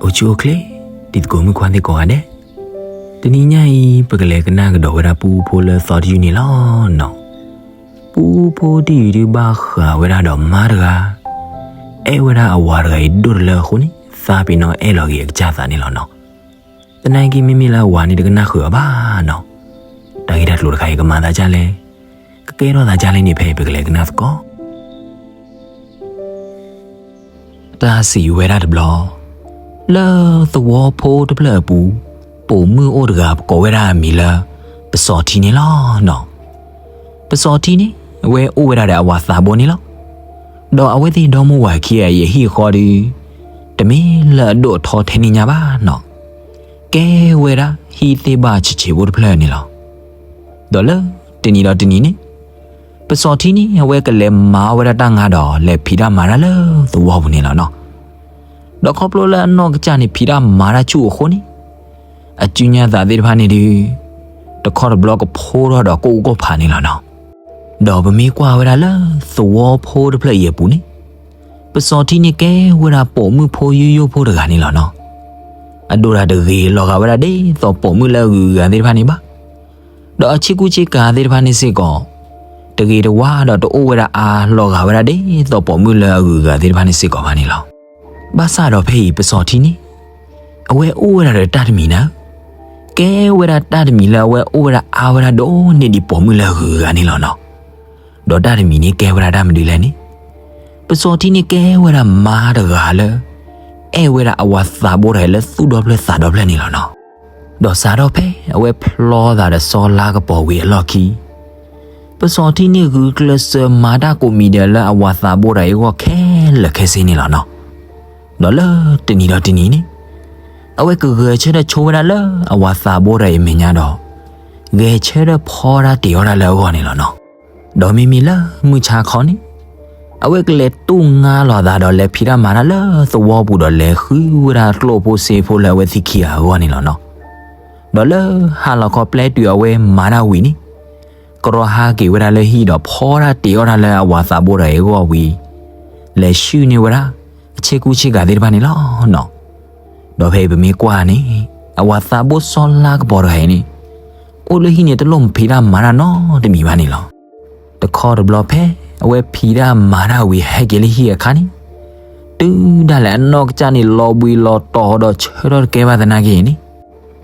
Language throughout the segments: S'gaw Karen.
အိၣ်ဆူၣ်အိၣ်ချ့ တံၤသကိးမုၣ်ခွါသ့ၣ်ကိးဂၤဒဲး, တနံၤညါအံၤ ပကလဲၤကနၣ်ကဒီးဝဲဒၣ်ပူဖိလၢသီတယုၢ်န့ၣ်လီၤနီၤ. ပူဖိတယုၢ်ဒုးဘၣ်ဃးဝဲဒၣ်ဒီးမါတဂၤ အဲၣ်ဝဲဒၣ်အဝၤတဂၤအံၤဒိၣ်တလၢအဃိန့ၣ် သးပ့ၤနီၣ်အဲၣ်လီၤက့ၤအကစၢ်သးန့ၣ်လီၤနီၤ. သနာ်က့မ့မ့ၢ်လၢအဝၤန့ၣ်တကနၣ်ဃုာ်အီၤဘၣ်နီၤ. တၢ်ဂ့ၢ်တၢ်ကျိၤတခါအံၤကမၤသးဒ်လဲၣ်, ကကဲထီၣ်သးဒ်လဲၣ်န့ၣ် ဖဲအံၤပကလဲၤကနၣ်သကိး. တၢ်စံးဝဲဒၣ်တဘျီ, လၢသဝီဖိတဖျၢၣ်အပူၤ, ပိာ်မုၣ်အိၣ်တဂၤ ပကိးဝဲဒၣ်အမံၤလၢ ပစီၤထံန့ၣ်လီၤနီၤ. ပစီၤထံန့ၣ် အဝဲအိၣ်ဝဲဒၣ်ဒီးအဝၤသးဘိန့ၣ်လီၤ. ဒီးအဝဲသ့ၣ်ဒီမါဝၤခံဂၤအံၤအဟံၣ်အဃီဒီး တမ့ၢ်လၢအဒိၣ်အထီထဲန့ၣ်ညါဘၣ်နီၤ. ကဲဝဲဒၣ်ဟံၣ်သ့ၣ်ဘၣ်ဆံးဆံးဖိတဖျၢၣ်န့ၣ်လီၤ. ဒီးလၢတနံၤဒီးတနံၤန့ၣ် ပစီၤထံန့ၣ် အဝဲကလဲၤမၤဝဲဒၣ်တၢ်ငါဒီး လဲၤဖံးတၢ်မၤတၢ်လၢသဝီပူၤန့ၣ်လီၤနီၤ. ဒီးခီဖျိလၢအနီၢ်ကစၢ်န့ၣ် ဖံးတၢ်မၤတၢ်ဆူၣ်အဃိန့ၣ် အစုညါသးသ့ၣ်တဖၣ်န့ၣ်ဒီး တခီတဘျီကဖိထီၣ်ဒီးကိၣ်အူကိၣ်ဖးန့ၣ်လီၤနီၤ. ဒီးပမ့ၢ်ကွၢ်ဝဲဒၣ်လၢသဝီဖိတဖျၢၣ်အံၤအပူၤန့ၣ် ပစီၤထံန့ၣ်ကဲဝဲဒၣ်ပိာ်မုၣ်ဖိယိယိဖိတဂၤန့ၣ်လီၤနီၤ. အဒိၣ်တၢ်တဂ့ၤလီၤဂာ်ဝဲဒၣ်ဒ်သိးပိာ်မုၣ်လၢအဂုၤအဂၤသ့ၣ်တဖၣ်န့ၣ်ဘၣ်. ဒီးအဆ့ကူဆ့ကၤသ့ၣ်တဖၣ်န့ၣ်စ့ၢ်ကီး တဂ့ၤတဝါဒီးတအိၣ်ဝဲဒၣ်အါလီၤဂာ်ဝဲဒၣ်ဒ်သိးပိာ်မုၣ်လၢအဂုၤအဂၤသ့ၣ်တဖၣ်န့ၣ်စ့ၢ်ကီးဘၣ်န့ၣ်လီၤ. ဘၣ်ဆၣ်ဒီးဖဲအံၤပစီၤထံန့ၣ် အဝဲအိၣ်ဝဲဒၣ်ဒီးတၢ်တမံၤနၤ, ကဲဝဲဒၣ်တၢ်တမံၤလၢအဝဲအိၣ်ဝဲဒၣ်အါဝဲဒၣ်ဒိၣ်န့ၢ်ဒံးပိာ်မုၣ်လၢအဂုၤအဂၤန့ၣ်လီၤနီၤ. ဒီးတၢ်တမံၤန့ၣ်ကဲဝဲဒၣ်တၢ်မနုၤလဲၣ်န့ၣ်, ပစီၤထံန့ၣ်ကဲဝဲဒၣ်မါတဂၤလၢ အဲၣ်ဝဲဒၣ်အဝၤသးဘိတဂၤလၢသူၣ်ဒီဖျၢၣ်သးဒီဖျၢၣ်န့ၣ်လီၤနီၤ. ဒီးစးထီၣ်ဖဲအဝဲဖျီသးဒီးစီၤလါကပီၤဝံၤအလီၢ်ခံ ပစီၤထံန့ၣ်ဂုာ်ကျဲးစၢးမၤတၢ်ကိးမံၤဒဲးလၢအဝၤသးဘိတဂၤအံၤအဂီၢ်ခဲလၢာ်ခဲဆ့န့ၣ်လီၤနီၤ. ဒီးလၢတနံၤဒီးတနံၤန့ၣ် အဝဲကဂဲၤဆၢထၢၣ်ဆိဝဲဒၣ်လၢအဝၤသးဘိတဂၤအံၤအမဲာ်ညါဒီး ဂဲၤဆၢထၢၣ်ဖီတၢ်တ့ၤအီၣ်တၢ်လၢအဂီၢ်န့ၣ်လီၤနီၤ. ဒီးမ့မ့ၢ်လၢမုၢ်ဆါခီန့ၣ် အဝဲကလဲၤတူၢ်ငါလီၤသးဒီးလဲၤဖံးတၢ်မၤတၢ်လၢသဝီပူၤဒီးလဲၤဃုဝဲဒၣ်ကျိၣ်ဖိစ့ဖိလၢအဝဲသ့ၣ်ခံဂၤအဂီၢ်န့ၣ်လီၤနီၤ. ဒီးလၢဟါလီၤခီပျဲတုၤအဝဲမၤတၢ်ဝံၤန့ၣ် ကရီဟးက့ၤဝဲဒၣ်လၢဟံၣ်ဒီးဖီတၢ်တ့ၤအီၣ်တၢ်လၢအဝၤသးဘိတဂၤအံၤအဂီၢ်ဝံၤ လဲၤဆှုၣ်န့ၢ်ဝဲဒၣ် အဆ့ကူဆ့ကၤသ့ၣ်တဖၣ်န့ၣ်လီၤနီၤ. ဒီးဖဲအံၤပမ့ၢ်ကွၢ်န့ၣ် အဝၤသးဘိစီၤလါကပီၤတဂၤအံၤန့ၣ် အိၣ်လၢဟံၣ်န့ၣ်တလိၣ်ဖံးတၢ်မၤတၢ်နီတမံၤဘၣ်န့ၣ်လီၤ. တခီတဘျီဖဲအဝဲဖံးတၢ်မၤတၢ်ဝံၤဟဲက့ၤလၢဟံၣ်အခါန့ၣ် တုၤဒၣ်လဲာ်အနီၢ်ကစၢ်န့ၣ်လီၤဘှံးလီၤတီၤဒီးဆၢထီၣ်တကဲဘၣ်သနာ်က့န့ၣ်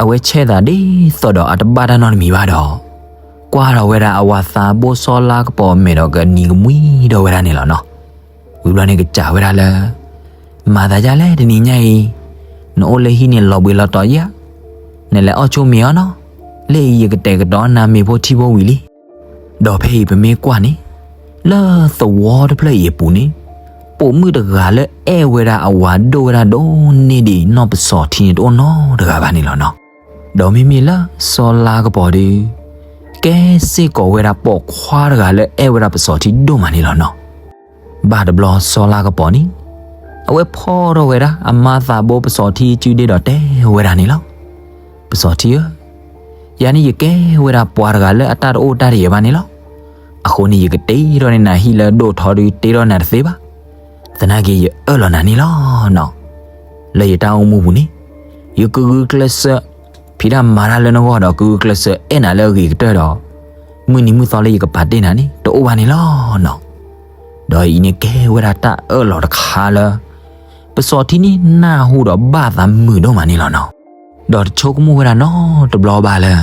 အဝဲဆဲးသးဒ်သိးဒီးအတဘၣ်တၢ်နီတမံၤဘၣ်ဒီး ကွၢ်ထီၣ်ဝဲဒၣ်အဝၤသးဘိစီၤလါကပီၤအမဲာ်ဒီးကနံၤကမှံဒီးဝဲဒၣ်န့ၣ်လီၤနီၤ. ဝံၤဘျီန့ၣ်ကစံးဝဲဒၣ်လၢ မၤသးဒ်လဲၣ်တနံၤညါအံၤ နအိၣ်လၢဟံၣ်န့ၣ်လီၤဘှံးလီၤတီၤယဲၢ်, နလဲၤအီၣ်ဆိမ့ၤအီၤနီၤ, လၢအံၤယကတဲာ်ကတီၤနၤမ့ၤဖိထံဖိဝံၤလံ. ဒီးဖဲအံၤပမ့ၢ်ကွၢ်န့ၣ် လၢသဝီတဖျၢၣ်အံၤအပူၤန့ၣ် ပိာ်မုၣ်တဂၤလၢအဲၣ်ဝဲဒၣ်အဝၤဒိၣ်ဝဲဒၣ်ဒိၣ်န့ၢ်ဒံးနီၢ်ပစီၤထံန့ၣ်တအိၣ်နီတဂၤဘၣ်န့ၣ်လီၤနီၤ. ဒီးမ့မ့ၢ်လၢစီၤလါကပီၤဒီး ကဲစ့ၢ်ကီးဝဲဒၣ်ပိာ်ခွါတဂၤလၢအဲၣ်ဝဲဒၣ်ပစီၤထံဒိၣ်မးန့ၣ်လီၤနီၤ. ဘၣ်တဘျီစီၤလါကပီၤန့ၣ် အဝဲဖီထီၣ်ဝဲဒၣ်အမါသးဘိပစီၤထံစုဒ့ဒီးတဲဝဲဒၣ်န့ၣ်လီၤ. ပစီၤထံဧၢ, ယၤန့ၣ်ယကဲဝဲဒၣ်ပှၤတဂၤလၢအတၢ်တအိၣ်တၢ်တယၢၤဘၣ်န့ၣ်လီၤ. အဃိန့ၣ်ယကတ့ထီၣ်န့ၢ်နၤဟံၣ်လၢဒိၣ်ထီဒုးတ့ထီၣ်နၤတသ့ဘၣ်. သနာ်က့ယအၢၣ်လီၤနၤန့ၣ်လီၤနီၤ. လၢယတၢ်အိၣ်မူပူၤန့ၣ် ယကဂုာ်ကျဲးစၢး ဖံးတၢ်မၤတၢ်လၢနဂီၢ်ဒီး ကဂုာ်ကျဲးစၢးအဲၣ်နၤလၢအဂ့ၤကတၢၢ်ဒီး မုၢ်နံၤမုၢ်သီလၢယကပာ်တ့ၢ်နၤန့ၣ် တအိၣ်ဘၣ်န့ၣ်လီၤနီၤ. ဒီးအံၤန့ၣ်ကဲဝဲဒၣ်တၢ်အၢၣ်လီၤတခါလၢ ပစီၤထံန့ၣ်နၢ်ဟူဒီးဘၣ်သးမုာ်ဒိၣ်မးန့ၣ်လီၤနီၤ. ဒီးတဆိကမိၣ်ဝဲဒၣ်နီတဘျီဘၣ်လၢ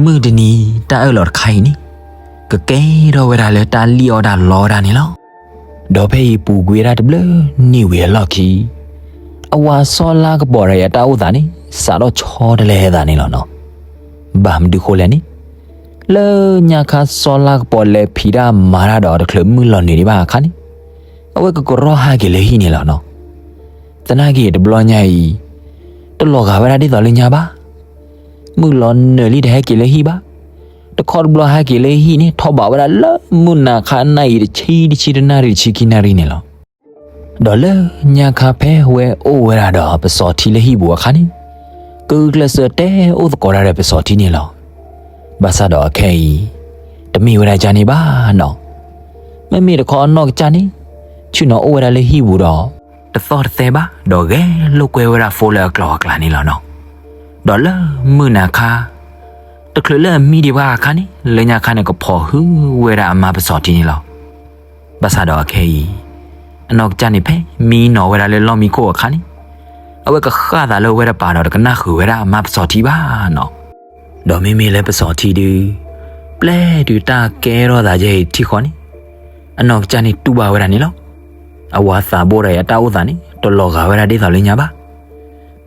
မုၢ်တနံၤတၢ်အၢၣ်လီၤတခါအံၤန့ၣ် ကကဲထီၣ်ဝဲဒၣ်လၢတၢ်လံၣ်အီၣ်တၢ်လီအီၣ်ဝဲဒၣ်န့ၣ်လီၤ. ဒီးဖဲအံၤပူၤကွံာ်ဝဲဒၣ်တဘျုးနံၣ်ဝံၤအလီၢ်ခံ အဝၤစီၤလါကပီၤတဂၤအံၤအတၢ်အိၣ်သးန့ၣ် စးထီၣ်ဆီတလဲသးန့ၣ်လီၤနီၤ. ဘၣ်မနုၤဃိလဲၣ်န့ၣ် လၢညါခါစီၤလါကပီၤလဲၤဖံးတၢ်မၤတၢ်ဒီးတချုးမုၢ်လီၤနုာ်ဒံးဘၣ်အခါန့ၣ် အဝဲကကရီဟးက့ၤလၢဟံၣ်န့ၣ်လီၤနီၤ. သနာ်က့တဘျီညါအံၤ တလီၤဂာ်ဝဲဒၣ်ဒ်သိးလၢညါဘၣ်. မုၢ်လီၤနုာ်လံတဟဲက့ၤလၢဟံၣ်ဘၣ်. တခီတဘျီဟဲက့ၤလၢဟံၣ်န့ၣ် ထီၣ်ဘးဝဲဒၣ်လၢမုၢ်နၤခါနၢ်အံၤတဆံတဆံတနၣ်ရံၣ်တဆံခံနၣ်ရံၣ်န့ၣ်လီၤ. ဒီးလၢညါခါဖဲဝဲအိၣ်ဝဲဒၣ်ဒီးပစီၤထံလၢဟံၣ်ပူၤအခါန့ၣ် ကဂုာ်ကျဲးစၢးတဲအိၣ်သကိးတၢ်ဒီးပစီၤထံန့ၣ်လီၤ. ဘၣ်ဆၣ်ဒီးအခဲအံၤ တမ့ၢ်ဝဲဒၣ်ကန့ၣ်ဘၣ်နီၤ. မ့မ့ၢ်တခီအနီၢ်ကစၢ်န့ၣ် ဆ့ၣ်နီၤအိၣ်ဝဲဒၣ်လၢဟံၣ်ပူၤဒီး တသီၣ်တသဲဘၣ်, ဒီးဂဲၤလိာ်ကွဲဝဲဒၣ်အဖိလၢအကျိၤအကျဲန့ၣ်လီၤနီၤ. ဒီးလၢမုၢ်နၤခါ တချုးလၢအမံဒံးဘၣ်အခါန့ၣ် လၢညါခါန့ၣ် ကဖီၣ်ဟုဝဲဒၣ်အမါပစီၤထံန့ၣ်လီၤ. ဘၣ်ဆၣ်ဒီးအခဲအံၤ အနီၢ်ကစၢ်န့ၣ် ဖဲမံနီၤဝဲဒၣ်လၢလီၢ်မံခိၣ်အခါန့ၣ် အဝဲကဃၣ်သးလၢအဝဲတပၤဒီး တကနၣ်ဃုာ်ဝဲဒၣ်အမါပစီၤထံဘၣ်နီၤ. ဒီးမ့မ့ၢ်လၢပစီၤထံဒု ပျဲတုၤတၢ်ကဲထီၣ်သးယဲအံၤထံဃီန့ၣ် အနီၢ်ကစၢ်န့ၣ်တူၢ်ဘၣ်ဝဲဒၣ်န့ၣ်လီၤ. အဝၤသးဘိဒီးအတၢ်အိၣ်သးန့ၣ် တလီၤဂာ်ဝဲဒၣ်ဒ်သိးလၢညါဘၣ်.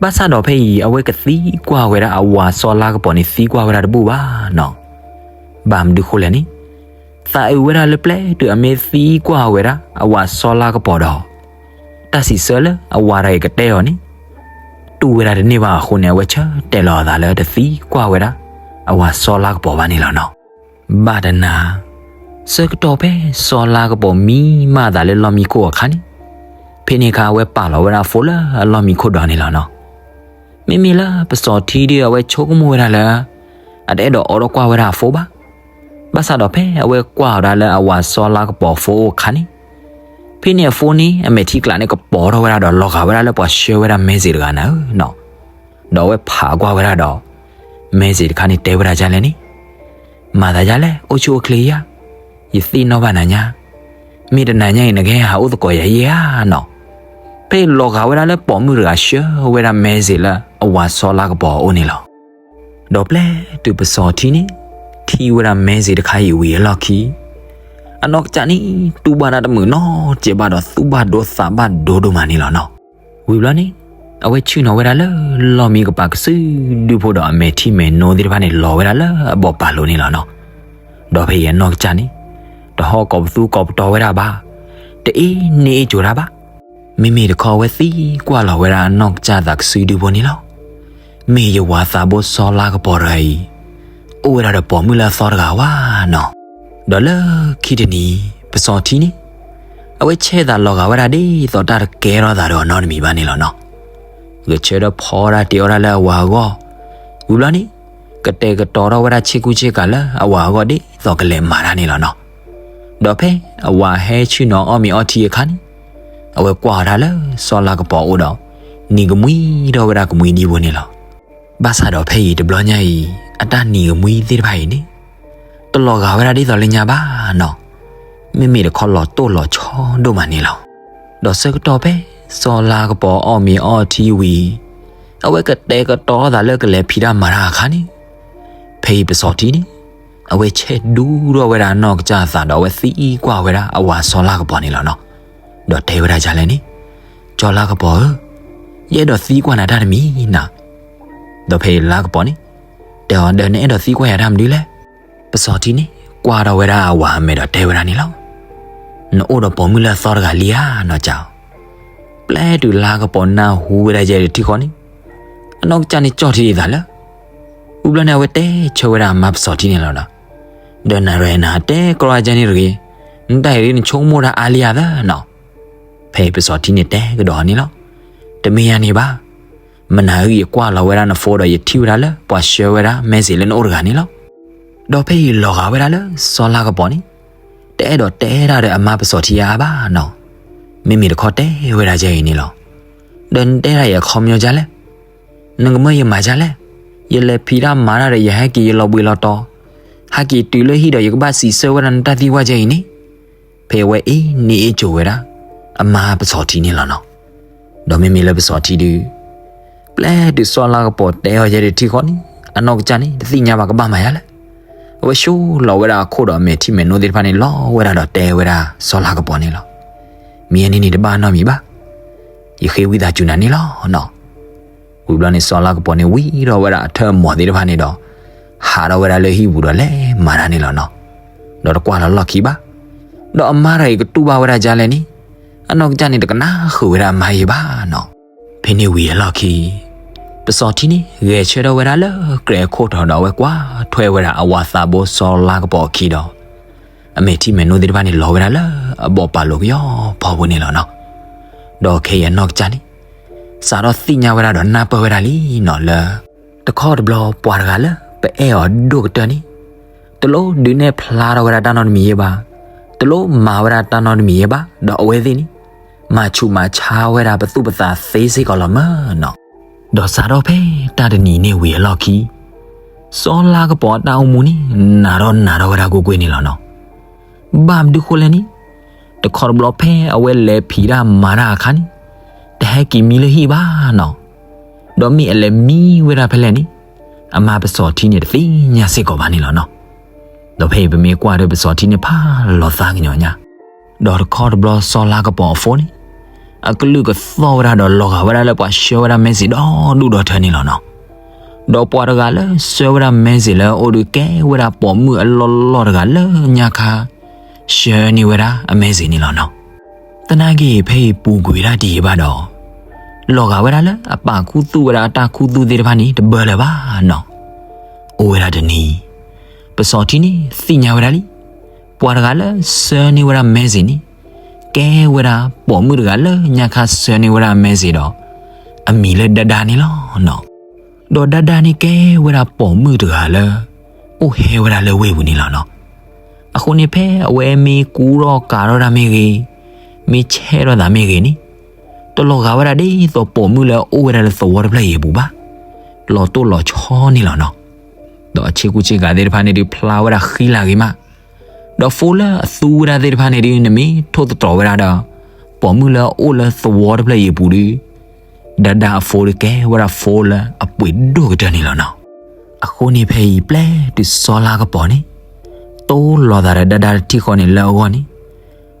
ဘၣ်ဆၣ်ဒီးဖဲအံၤ အဝဲကသံကွၢ်ဝဲဒၣ်အဝၤစီၤလါကပီၤန့ၣ် သံကွၢ်ဝဲဒၣ်တဘူၣ်ဘၣ်နီၤ. ဘၣ်မနုၤဃိလဲၣ်န့ၣ် သးအုးဝဲဒၣ်လၢပျဲတုၤအမ့ၢ်သံကွၢ်ဝဲဒၣ်အဝၤစီၤလါကပီၤဒီး တၢ်စံးဆၢလၢအဝၤတဂၤအံၤကတဲအီၤန့ၣ် တူၢ်ဝဲဒၣ်တန့ၢ်ဘၣ်အဃိန့ၣ် အဝဲဆၢတဲာ်လီၤအသးလၢတသံကွၢ်ဝဲဒၣ်အဝၤစီၤလါကပီၤဘၣ်န့ၣ်လီၤနီၤ. ဘၣ်တနၤ ဆၢကတီၢ်ဖဲစီၤလါကပီၤမံမၢ်အသးလၢလီၢ်မံခိၣ်အခါန့ၣ် ဖဲန့ၣ်အခါအဝဲပာ်လီၤဝဲဒၣ်အဖိလၢအလီၢ်မံခိၣ်ဒီးန့ၣ်လီၤနီၤ. မ့မ့ၢ်လၢပစီၤထံဒုအဝဲဆိကမိၣ်ဝဲဒၣ်လၢ အတအဲၣ်ဒိးအိးထီၣ်ကွၢ်ဝဲဒၣ်အဖိဘၣ်. ဘၣ်ဆၣ်ဒီးဖဲအဝဲကွၢ်အီၤဒၣ်လၢအဝၤစီၤလါကပီၤအဖိအိၣ်အခါန့ၣ် ဖဲန့ၣ်အဖိန့ၣ် အမဲာ်ထံကျးန့ၣ်ကပီၤထီၣ်ဝဲဒၣ်ဒီးလီၤဂာ်ဝဲဒၣ်လၢပှၤဆှၢဝဲဒၣ်မဲစ့းတဂၤနၤဧၢနီၤ. ဒီးအဝဲဖးကွၢ်ဝဲဒၣ်ဒီး မဲစ့းတခါန့ၣ်တဲဝဲဒၣ်ဒ်လဲၣ်န့ၣ် မၤသးဒ်လဲၣ် အိၣ်ဆူၣ်အိၣ်ချ့ဧါ, ယသ့ၣ်နီၣ်ဘၣ်နၤညါ, မ့ၢ်တနၤညါအံၤ နကဟဲဟးအိၣ်သကိးယၤယဲဧါနီၤ. ဖဲလီၤဂာ်ဝဲဒၣ်လၢပိာ်မုၣ်တဂၤဆှၢဝဲဒၣ်မဲစ့းလၢအဝၤစီၤလါကပီၤအအိၣ်န့ၣ်လီၤ. ဒီးပျဲတုၤပစီၤထံန့ၣ် ထံၣ်ဝဲဒၣ်မဲစ့းတခါအံၤဝံၤအလီၢ်ခံ အနီၢ်ကစၢ်န့ၣ် တူၢ်ဘၣ်တၢ်တမုာ်နီတစဲးဘၣ်ဒီး သူၣ်ဘၣ်ဒိသးဘၣ်ဒိဒိၣ်မးန့ၣ်လီၤနီၤ. ဝံၤဘျီန့ၣ် အဝဲဆ့ၣ်နီၤဝဲဒၣ်လၢလီၢ်မံကပၤကစုဒုဖိဒီး အမဲာ်ထံမဲာ်နိသ့ၣ်တဖၣ်န့ၣ် လီၤဝဲဒၣ်လၢအဘီၣ်ပာ်လိၤန့ၣ်လီၤနီၤ. ဒီးဖဲအံၤအနီၢ်ကစၢ်န့ၣ် တဟီၣ်ကိးပသူကိးပတီၤဝဲဒၣ်ဘၣ်, တအ့န့ၢ်အ့ၣ်ကၠိၤတၢ်ဘၣ်. မ့မ့ၢ်တခီအဝဲသံကွၢ်လီၤဝဲဒၣ်အနီၢ်ကစၢ်သးကစုဒုဖိန့ၣ်လီၤ. မ့ၢ်ယဝၤသးဘိစီၤလါကပီၤတဂၤအံၤ အိၣ်ဝဲဒၣ်ဒီးပိာ်မုၣ်လၢအသီတဂၤဧါနီၤ. ဒီးလၢခံတနံၤ ပစီၤထံန့ၣ် အဝဲဆဲးသးလီၤဂာ်ဝဲဒၣ်ဒ်သိးတၢ်တကဲထီၣ်သးဒီးအီၤနီတမံၤဘၣ်န့ၣ်လီၤနီၤ. ဂဲၤဆၢထၢၣ်ဖီဒၣ်တ့ၤအီၣ်ဒၣ်လၢအဝၤအဂီၢ်, ဝံၤဘျီန့ၣ် ကတဲာ်ကတီၤထီၣ်ဝဲဒၣ်ဆ့ကူဆ့ကၤလၢအဝၤအဂီၢ်ဒ်သိးကလဲၤမၤတၢ်န့ၣ်လီၤနီၤ. ဒီးဖဲအဝၤဟဲဆ့ၣ်နီၤအီၣ်မ့ၤအီထံအခါန့ၣ် အဝဲကွၢ်အီၤဒၣ်လၢစီၤလါကပီၤအအိၣ်ဒီး နံၤကမှံထီၣ်ဝဲဒၣ်ကမှံဒံးဖိန့ၣ်လီၤ. ဘၣ်ဆၣ်ဒီးဖဲအံၤတဘျီညါအံၤ အတၢ်နံၤကမှံသ့ၣ်တဖၣ်အံၤန့ၣ် တလီၤဂာ်ဝဲဒၣ်ဒ်သိးလၢညါဘၣ်နီၤ. မ့မ့ၢ်တခီလီၤတိၢ်လီၤဆီဒိၣ်မးန့ၣ်လီၤ. ဒီးဆၢကတီၢ်ဖဲစီၤလါကပီၤအီၣ်မ့ၤအီထံဝံၤ အဝဲကတဲာ်ကတီၤအသးလၢကလဲၤဖံးတၢ်မၤတၢ်အခါန့ၣ် ဖဲအံၤပစီၤထံန့ၣ် အဝဲဆဲးဒူထီၣ်ဝဲဒၣ်အနီၢ်ကစၢ်အသးဒီး အဝဲသံကွၢ်ဝဲဒၣ်အဝၤစီၤလါကပီၤန့ၣ်လီၤနီၤ. ဒီးတဲဝဲဒၣ်ဒ်လဲၣ်န့ၣ်, စီၤလါကပီၤဧၢ, ယအဲၣ်ဒိးသံကွၢ်နၤတၢ်တမံၤနီၤ. ဒီးဖဲအံၤလါကပီၤန့ၣ် တဲအီၤဒီး နအဲၣ်ဒိးသံကွၢ်ယၤတၢ်မနုၤလဲၣ်. ပစီၤထံန့ၣ် ကွၢ်ထီၣ်ဝဲဒၣ်အဝၤအမဲာ်ဒီးတဲဝဲဒၣ်န့ၣ်လီၤ. နအိၣ်ဒီးပိာ်မုၣ်လၢအသီတဂၤလံဧါနီၤ ကၠီ. ပျဲတုၤလါကပီၤနၢ်ဟူဝဲဒၣ်ယဲတထံၣ်ဃီန့ၣ် အနီၢ်ကစၢ်န့ၣ်ကၠီၣ်ထံအသးလၢ ဝံၤဘျီန့ၣ် အဝဲတဲဆၢဝဲဒၣ်အမါပစီၤထံန့ၣ်လီၤဒီး, ဒီးနၤရဲနၤတဲကြီယါန့ၣ်တဂ့ၤ, နတၢ်အံၤဒ်နဆိကမိၣ်တၢ်အါလံဧါသၢနီၤ. ဖဲအံၤပစီၤထံန့ၣ်တဲကဒီးန့ၣ်လီၤ. တမ့ၢ်ယါန့ၣ်ဘၣ်. မနၤအံၤယကွၢ်လီၤဝဲဒၣ်နဖိဒီး ယထံၣ်ဝဲဒၣ်လၢပှၤဆှၢဝဲဒၣ် message လၢနအိၣ်တဂၤန့ၣ်လီၤ. ဒီးဖဲအံၤလီၤဂာ်ဝဲဒၣ်လၢစီၤလါကပီၤန့ၣ် တအဲၣ်ဒိးတဲတၢ်ဒီးအမါပစီၤထံအါအါဘၣ်နီၤ. မ့မ့ၢ်တခီတဲဝဲဒၣ်ဒ်အံၤန့ၣ်လီၤ. ဒီးနတဲဒၣ်ယၤအခီပညီဒ်လဲၣ်. နကမၢယမၤဒ်လဲၣ်. ယလဲၤဖံးတၢ်မၤတၢ်ဒီး ယဟဲက့ၤယလီၤဘှံးလီၤတီၤ, ဟဲက့ၤတုၤလၢဟံၣ်ဒီး ယကဘၣ်စံးဆၢဝဲဒၣ်နတၢ်သံကွၢ်ဒ်အံၤန့ၣ်. ဖဲအဝဲအ့ၣ်န့ၢ်အ့ၣ်ကၠိၤဝဲဒၣ် အမါပစီၤထံန့ၣ်လီၤနီၤ. ဒီးမ့မ့ၢ်လၢပစီၤထံဒု ပျဲတုၤစီၤလါကပီၤတဲအီၤယဲဒၣ်တထံၣ်ဃီန့ၣ် အနီၢ်ကစၢ်န့ၣ် တသ့ၣ်ညါဘၣ်ကဘၣ်မၤယၤလဲၣ်. အဝဲၡိလီၤဝဲဒၣ်အခိၣ်ဒီးအမဲာ်ထံမဲာ်နိသ့ၣ်တဖၣ်န့ၣ် လီၤဝဲဒၣ်ဒီးတဲဝဲဒၣ်စီၤလါကပီၤန့ၣ်လီၤ. မ့ၢ်အန့ၣ်န့ၣ်တဘၣ်နီတမံၤဘၣ်. ယဃ့ဝံသးစူၤနၤန့ၣ်လီၤနီၤ. ဝံၤဘျီန့ၣ် စီၤလါကပီၤန့ၣ် ဝံထီၣ်ဝဲဒၣ်အထၢၣ်အမီၤသ့ၣ်တဖၣ်န့ၣ်ဒီး ဟးထီၣ်ဝဲဒၣ်လၢဟံၣ်ပူၤဒီးလဲၤမၤတၢ်န့ၣ်လီၤနီၤ. ဒီးတကွၢ်လီၤလီၢ်ခံဘၣ်. ဒီးအမါတဂၤအံၤကတူၢ်ဘၣ်ဝဲဒၣ်ဒ်လဲၣ်န့ၣ် အနီၢ်ကစၢ်န့ၣ် တကနၣ်ဃုာ်ဝဲဒၣ်အမါအံၤဘၣ်နီၤ. ဖဲန့ၣ်ဝံၤအလီၢ်ခံ ပစီၤထံန့ၣ် ဂဲၤဆၢထၢၣ်ဝဲဒၣ်လၢကြဲးအခိၣ်ထီးဒီး အဝဲကွၢ်ထွဲဝဲဒၣ်အဝၤသးဘိစီၤလါကပီၤအခံဒီး အမဲာ်ထံမဲာ်နိသ့ၣ်တဖၣ်န့ၣ် လီၤဝဲဒၣ်လၢအဘီၣ်ပာ်လိၤကယီဖီဖိန့ၣ်လီၤနီၤ. ဒီးခဲအံၤအနီၢ်ကစၢ်န့ၣ် စးထီၣ်သ့ၣ်ညါဝဲဒၣ်ဒီးနၢ်ပၢၢ်ဝဲဒၣ်လံနီၤလၢ တခီတဘျီပှၤတဂၤလၢပအဲၣ်အီၤဒိၣ်ကတၢၢ်န့ၣ် တလိၣ်ဒုးနဲၣ်ဖျါထီၣ်ဝဲဒၣ်တၢ်နီတမံၤယဲဘၣ်, တလိၣ်မၤဝဲဒၣ်တၢ်နီတမံၤယဲဘၣ်, ဒီးအဝဲသ့ၣ်န့ၣ် မၤဆူးမၤဆါဝဲဒၣ်ပသူၣ်ပသးသ့စ့ၢ်ကီးလီၤမၢ်နီၤ. ဒီးစးထီၣ်ဖဲတၢ်တနံၤန့ၣ်ဝံၤအလီၢ်ခံ စီၤလါကပီၤအတၢ်အိၣ်မူန့ၣ် နးထီၣ်နးထီၣ်ဝဲဒၣ်ကွ့ၢ်ကွ့ၢ်န့ၣ်လီၤနီၤ. ဘၣ်မနုၤဃိလဲၣ်န့ၣ်, တခီတဘျီဖဲအဝဲလဲၤဖံးတၢ်မၤတၢ်အခါန့ၣ် တဟဲက့ၤမံလၢဟံၣ်ဘၣ်နီၤ. ဒီးမ့ၢ်အလဲၤမံဝဲဒၣ်ဖဲလဲၣ်န့ၣ် အမါပစီၤထံန့ၣ်တသ့ၣ်ညါစ့ၢ်ကီးဘၣ်န့ၣ်လီၤနီၤ. ဒီးဖဲအံၤပမ့ၢ်ကွၢ်ဒီးပစီၤထံန့ၣ်ဖးလီၤသးကညီၤညါ ဒီးတခီတဘျီစီၤလါကပီၤအဖိန့ၣ် အကလုၢ်ကသီၣ်ဝဲဒၣ်ဒီးလီၤဂာ်ဝဲဒၣ်လၢပှၤဆှၢဝဲဒၣ် message ဒီဒူၣ်ဒီထၢန့ၣ်လီၤနီၤ. ဒီးပှၤတဂၤလၢဆှၢဝဲဒၣ်messageလၢအိၣ်ဒီးကဲဝဲဒၣ်ပိာ်မုၣ်အလီၢ်လီၢ်တဂၤလၢညါခါ ဆှၢန့ၢ်ဝဲဒၣ်အmessageန့ၣ်လီၤနီၤ. သနာ်က့ဖဲအံၤပူၤကွံာ်ဝဲဒၣ်ဒ်အံၤဘၣ်ဒီး လီၤဂာ်ဝဲဒၣ်လၢအပာ်ခူသူၣ်ဝဲဒၣ်အတၢ်ခူသူၣ်သ့ၣ်တဖၣ်န့ၣ် တဘၢလၢၤဘၣ်နီၤ. အိၣ်ဝဲဒၣ်တနံၤ ပစီၤထံန့ၣ်သ့ၣ်ညါဝဲဒၣ်လံ ပှၤတဂၤလၢဆှၢန့ၢ်ဝဲဒၣ်messageန့ၣ် ကဲဝဲဒၣ်ပိာ်မုၣ်တဂၤလၢညါခါဆှၢန့ၢ်ဝဲဒၣ်messageဒီး အမံၤလၢဒါဒါန့ၣ်လီၤနီၤ. ဒီးဒါဒါန့ၣ်ကဲဝဲဒၣ်ပိာ်မုၣ်တဂၤလၢ အိၣ်ဟဲဝဲဒၣ်လၢဝ့ၢ်ပူၤန့ၣ်လီၤနီၤ. အဃိန့ၣ်ဖဲအဝဲမ့ၢ်ကူထီၣ်ကၤထီၣ်တၢ်မ့ၢ်ဂ့ၤ, မ့ၢ်ဆဲးထီၣ်သးမ့ၢ်ဂ့ၤန့ၣ် တလီၤဂာ်ဝဲဒၣ်ဒ်သိးပိာ်မုၣ်လၢအအိၣ်ဝဲဒၣ်လၢသဝီတဖျၢၣ်အံၤအပူၤဘၣ်. လီၤတိၢ်လီၤဆီန့ၣ်လီၤနီၤ. ဒီးအဆ့ကူဆ့ကၤသ့ၣ်တဖၣ်န့ၣ်ဒုးဖျါဝဲဒၣ်ဃံလၤဂ့ၤမး, ဒီးphoneလၢအသူဝဲဒၣ်သ့ၣ်တဖၣ်န့ၣ်ဒုး နမ့ၢ်ထိၣ်သတြီၤဝဲဒၣ်ဒီး ပိာ်မုၣ်လၢအအိၣ်လၢသဝီတဖျၢၣ်အံၤအပူၤဒုး ဒါဒါအphoneဒုးကဲဝဲဒၣ်phoneလၢအပှ့ၤဒိၣ်ကတၢၢ်န့ၣ်လီၤနီၤ. အဃိန့ၣ်ဖဲအံၤပျဲတုၤစီၤလါကပီၤန့ၣ် တိၢ်လီၤသးဒီးဒါဒါတထံၣ်ဃီန့ၣ်လၢအဂီၢ်န့ၣ်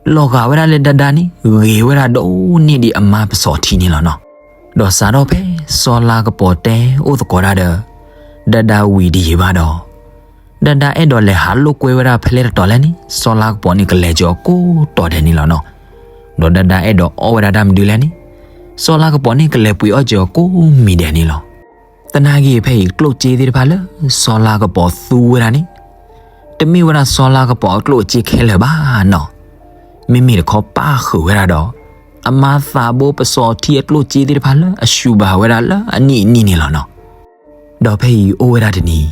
လီၤဂာ်ဝဲဒၣ်လၢဒါဒါန့ၣ် ဂ့ၤဝဲဒၣ်ဒိၣ်န့ၢ်ဒံးအမါပစီၤထံန့ၣ်လီၤနီၤ. ဒီးစးထီၣ်ဖဲစီၤလါကပီၤတဲအိၣ်သကိးတၢ်ဒီး ဒါဒါဝံၤဒ်အံၤဘၣ်ဒီး ဒါဒါအဲၣ်ဒိးလဲၤဟးလိာ်ကွဲဝဲဒၣ်ဖဲလဲၣ်တတီၤလဲၣ်န့ၣ် စီၤလါကပီၤန့ၣ်ကလဲၤကၠီၤအကိးတီၤဒဲးန့ၣ်လီၤနီၤ. ဒီးဒါဒါအဲၣ်ဒိးအီၣ်ဝဲဒၣ်တၢ်မနုၤလဲၣ်န့ၣ် စီၤလါကပီၤန့ၣ်ကလဲၤပှ့ၤအီၣ်ကၠီၤအကိးမံၤဒဲးန့ၣ်လီၤ. သနာ်က့ဖဲအံၤကျိၣ်စ့သ့ၣ်တဖၣ်လၢစီၤလါကပီၤသူဝဲဒၣ်န့ၣ် တမ့ၢ်ဝဲဒၣ်စီၤလါကပီၤအကျိၣ်အစ့ခဲလၢာ်ဘၣ်နီၤ. မ့မ့ၢ်တခီပၣ်ဃုာ်ဝဲဒၣ်ဒီး အမါသးဘိပစီၤထံအကျိၣ်စ့သ့ၣ်တဖၣ်လၢအဆူးဘၣ်ဝဲဒၣ်လၢအနံၣ်အနံၣ်န့ၣ်လီၤနီၤ. ဒီးဖဲအံၤအိၣ်ဝဲဒၣ်တနံၤ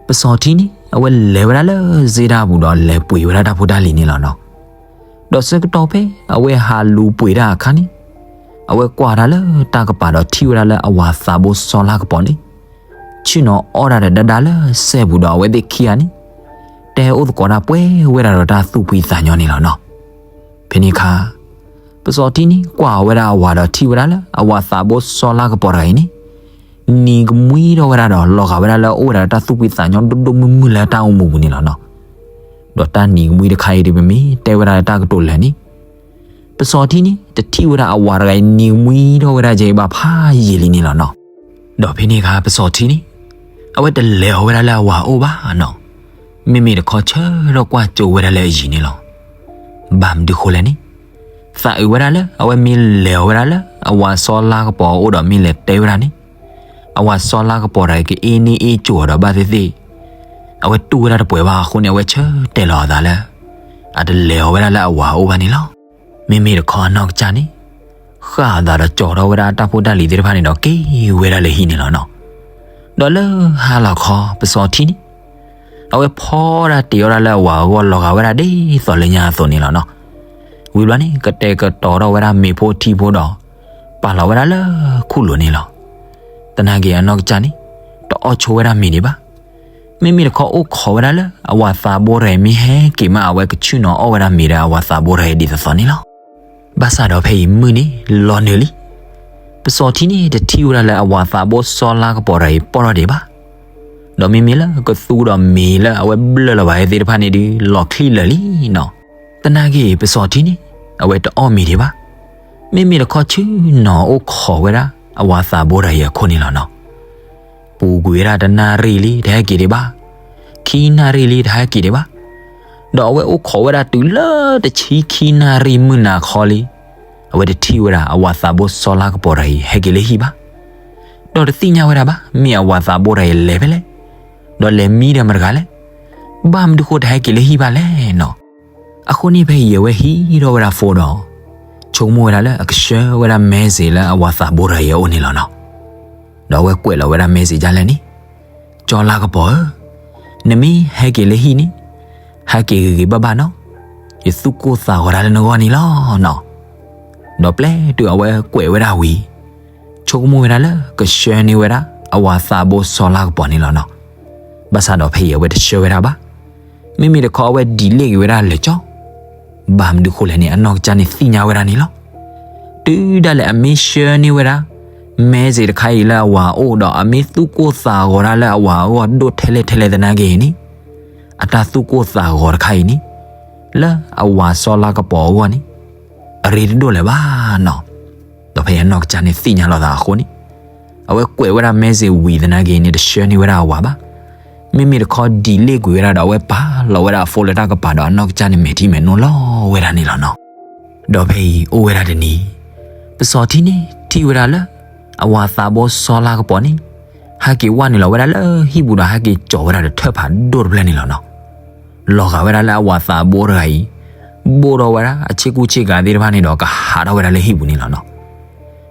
ပစီၤထံန့ၣ် အဝဲလဲၤဝဲဒၣ်လၢစ့တၢ်ပူၤဒီးလဲၤပှ့ၤဝဲဒၣ်တၢ်ဖိတၢ်လံၤန့ၣ်လီၤနီၤ. ဒီးဆၢကတီၢ်ဖဲအဝဲဟးလူၤပှ့ၤတၢ်အခါန့ၣ် အဝဲကွၢ်တၢ်လၢတၢ်ကပၤဒီးထံၣ်ဝဲဒၣ်လၢအဝၤသးဘိစီၤလါကပီၤန့ၣ် ဆ့ၣ်နီၤအီၣ်တၢ်ဒီးဒါဒါလၢစဲပူၤဒီးအဝဲသ့ၣ်ခံဂၤန့ၣ် တဲအိၣ်သကိးတၢ်ပှဲၤဝဲဒၣ်ဒီးတၢ်သူၣ်ဖှံသးညီန့ၣ်လီၤနီၤ. ဖဲန့ၣ်အခါ ပစီၤထံန့ၣ် ကွၢ်ဝဲဒၣ်အဝၤဒီးထံၣ်ဝဲဒၣ်လၢအဝၤသးဘိစီၤလါကပီၤတဂၤအံၤန့ၣ် နံၤကမှံထီၣ်ဝဲဒၣ်ဒီးလီၤဂာ်ဝဲဒၣ်လၢအအိၣ်ဝဲဒၣ်လၢတၢ်သူၣ်ဖှံသးညီဒိၣ်ဒိၣ်မုၢ်မုၢ်လၢတၢ်အိၣ်မူပူၤန့ၣ်လီၤနီၤ. ဒီးတၢ်နံၤကမှံတခါအံၤဒုးပမ့ၢ်တဲဝဲဒၣ်လၢတၢ်ကတိၤလၢာ်န့ၣ် ပစီၤထံန့ၣ် တထံၣ်ဝဲဒၣ်အဝၤတဂၤအံၤနံၤကမှံထီၣ်ဝဲဒၣ်ကဲအံၤဘၣ်ဖးယံာ်လံန့ၣ်လီၤနီၤ. ဒီးဖဲန့ၣ်အခါပစီၤထံန့ၣ် အဝဲတလဲၤအီၤဝဲဒၣ်လၢအဝၤအအိၣ်ဘၣ်နီၤ. မ့မ့ၢ်တခီဆၢထီၣ်ကွၢ်ကၠိဝဲဒၣ်လၢအယံၤန့ၣ်လီၤ. ဘၣ်မနုၤဃိလဲၣ်န့ၣ် သးအုးဝဲဒၣ်လၢအဝဲမ့ၢ်လဲၤအီၤဝဲဒၣ်လၢအဝၤစီၤလါကပီၤအအိၣ်ဒီးမ့ၢ်လဲၤတဲဝဲဒၣ်န့ၣ် အဝၤစီၤလါကပီၤတဂၤအံၤကအ့န့ၢ်အ့ကၠိအီၤဒီးဘၣ်သ့ၣ်သ့ၣ် အဝဲတူၢ်ဝဲဒၣ်တပှဲၤဘၣ်အဃိန့ၣ် အဝဲဆၢတဲာ်လီၤအသးလၢ အတလဲၤအီၤဝဲဒၣ်လၢအဝၤအအိၣ်ဘၣ်န့ၣ်လီၤ. မ့မ့ၢ်တခီအနီၢ်ကစၢ်န့ၣ် ဃၣ်အသးဒီးကၠီၤထီၣ်ဝဲဒၣ်တၢ်ဖိတၢ်လံၤသ့ၣ်တဖၣ်န့ၣ်ဒီးက့ၤဝဲဒၣ်လၢဟံၣ်န့ၣ်လီၤနီၤ. ဒီးလၢဟါလီၤခီပစီၤထံန့ၣ် အဝဲဖီဒၣ်တ့ၤအီၣ်ဒၣ်လၢအဝၤအဂီၢ် လီၤဂာ်ဝဲဒၣ်ဒ်သိးလၢညါအသိးန့ၣ်လီၤနီၤ. ဝံၤဘျီန့ၣ် ကတဲာ်ကတီၤထီၣ်ဝဲဒၣ်မ့ၤဖိထံဖိဒီး ပာ်လီၤဝဲဒၣ်လၢခူၣ်လိၤန့ၣ်လီၤ. သနာ်က့အနီၢ်ကစၢ်န့ၣ် တအီၣ်ဆိဝဲဒၣ်မ့ၤဒံးဘၣ်. မ့မ့ၢ်တခီအိၣ်ခိးဝဲဒၣ်လၢအဝၤသးဘိတဂၤအံၤမ့ၢ်ဟဲက့ၤမး အဝဲကဆ့ၣ်နီၤအီၣ်ဝဲဒၣ်မ့ၤဒီးအဝၤသးဘိတဂၤအံၤဒ်သိးသိးန့ၣ်လီၤ. ဘၣ်ဆၣ်ဒီးဖဲအံၤမုၢ်န့ၣ်လီၤနုာ်လံ. ပစီၤထံန့ၣ်တထံၣ်ဝဲဒၣ်လၢအဝၤသးဘိစီၤလါကပီၤတဂၤအံၤပီၢ်ထီၣ်ဒံးဘၣ်. ဒီးမ့မ့ၢ်လၢကသူဒီးမ့ၤလၢအဝဲဘျၢလီၤဘၣ်သ့ၣ်တဖၣ်န့ၣ်ဒုး လီၤချံလၢာ်လံနီၤ. သနာ်က့ပစီၤထံန့ၣ် အဝဲတအီၣ်မ့ၤဒံးဘၣ်. မ့မ့ၢ်တခီဆ့ၣ်နီၤအိၣ်ခိးဝဲဒၣ်အဝၤသးဘိတဂၤအံၤအခိၣ်န့ၣ်လီၤနီၤ. ပူၤကွံာ်ဝဲဒၣ်တနၣ်ရံၣ်လံ တဟဲက့ၤဒံးဘၣ်. ခံနၣ်ရံၣ်လံ တဟဲက့ၤဒံးဘၣ်. ဒီးအဝဲအိၣ်ခိးဝဲဒၣ်တုၤလၢတဆံခံနၣ်ရံၣ်မုၢ်နၤခီလံ အဝဲတထံၣ်ဝဲဒၣ်အဝၤသးဘိစီၤလါကပီၤတဂၤအံၤ ဟဲက့ၤလၢဟံၣ်ဘၣ်. ဒီးတသ့ၣ်ညါဝဲဒၣ်ဘၣ် မ့ၢ်အဝၤသးဘိတဂၤအံၤလဲၤဖဲလဲၣ်, ဒီးလဲၤမံဒီးမတၤတဂၤလဲၣ်, ဘၣ်မနုၤဃိတဟဲက့ၤလၢဟံၣ်ဘၣ်လဲၣ်နီၤ. အဃိန့ၣ်ဖဲအံၤအဝဲဟံးထီၣ်ဝဲဒၣ် phone ဒီး ဆိကမိၣ်ဝဲဒၣ်လၢအကဆှၢဝဲဒၣ် message လၢအဝၤသးဘိတဂၤအံၤအအိၣ်န့ၣ်လီၤနီၤ. ဒီးအဝဲကွဲးလီၤဝဲဒၣ် message ဒ်လဲၣ်န့ၣ်, စီၤလါကပီၤဧၢ, နမ့ၢ်ဟဲက့ၤလၢဟံၣ်န့ၣ် ဟဲက့ၤဂ့ၤဂ့ၤဘၣ်ဘၣ်နီၤ, ယသူၣ်ကိၢ်သးဂီၤတၢ်လၢနဂီၢ်န့ၣ်လီၤနီၤ. ဒီးပျဲတုၤအဝဲကွဲးဝဲဒၣ်ဝံၤ ဆိကမိၣ်ဝဲဒၣ်လၢကဆှၢန့ၢ်ဝဲဒၣ် အဝၤသးဘိစီၤလါကပီၤန့ၣ်လီၤနီၤ. ဘၣ်ဆၣ်ဒီးဖဲအံၤအဝဲတဆှၢဝဲဒၣ်ဘၣ်. မ့မ့ၢ်တခီအဝဲဒံးလ့ၣ်က့ၤဝဲဒၣ်လၢာ်ကၠီ, ဘၣ်မနုၤဃိလဲၣ်န့ၣ် အနီၢ်ကစၢ်န့ၣ်သ့ၣ်ညါဝဲဒၣ်န့ၣ်လီၤ. တုၤဒၣ်လဲာ်အမ့ၢ်ဆှၢန့ၢ်ဝဲဒၣ် မဲစ့းတခါအံၤလၢအဝၤအအိၣ်ဒီးအမ့ၢ်သူၣ်ကိၢ်သးဂီၤဒၣ်လၢအဝၤအဂီၢ်ဒိၣ်ထဲလဲၣ်ထဲလဲၣ်သနာ်က့အံၤန့ၣ်, အတၢ်သူၣ်ကိၢ်သးဂီၤတခါအံၤန့ၣ် လၢအဝၤစီၤလါကပီၤအဂီၢ်န့ၣ် အရ့တဒိၣ်လၢၤဘၣ်နီၤ. ဒီးဖဲအနီၢ်ကစၢ်န့ၣ်သ့ၣ်ညါလီၤသးအဃိန့ၣ်, အဝဲကွဲးဝဲဒၣ်မဲစ့းဝံၤသနာ်က့န့ၣ် တဆှၢန့ၢ်ဝဲဒၣ်အဝၤဘၣ်. မ့မ့ၢ်တခီဒံးလ့ၣ်ကွံာ်ဝဲဒၣ်ဒီးအဝဲပာ်လီၤဝဲဒၣ်အဖိလၢတၢ်ကပၤဒီးအနီၢ်ကစၢ်န့ၣ်မဲာ်ထံမဲာ်နိလီၤဝဲဒၣ်န့ၣ်လီၤနီၤ. ဒီးဖဲအံၤအိၣ်ဝဲဒၣ်တနံၤ, ပစီၤထံန့ၣ်ထံၣ်ဝဲဒၣ်လၢ အဝၤသးဘိစီၤလါကပီၤန့ၣ် ဟဲက့ၤဝဲနုာ်လီၤဝဲဒၣ်လၢဟံၣ်ပူၤဒီးဟဲက့ၤကၠီၤဝဲဒၣ်ဒီးထၢၣ်ဖးဒိၣ်တဖျၢၣ်န့ၣ်လီၤနီၤ. လီၤဂာ်ဝဲဒၣ်လၢအဝၤသးဘိတဂၤအံၤ ဘိၣ်ထီၣ်ဝဲဒၣ်အဆ့ကူဆ့ကၤသ့ၣ်တဖၣ်န့ၣ်ဒီး ကဟးထီၣ်ဝဲဒၣ်လၢဟံၣ်ပူၤန့ၣ်လီၤနီၤ.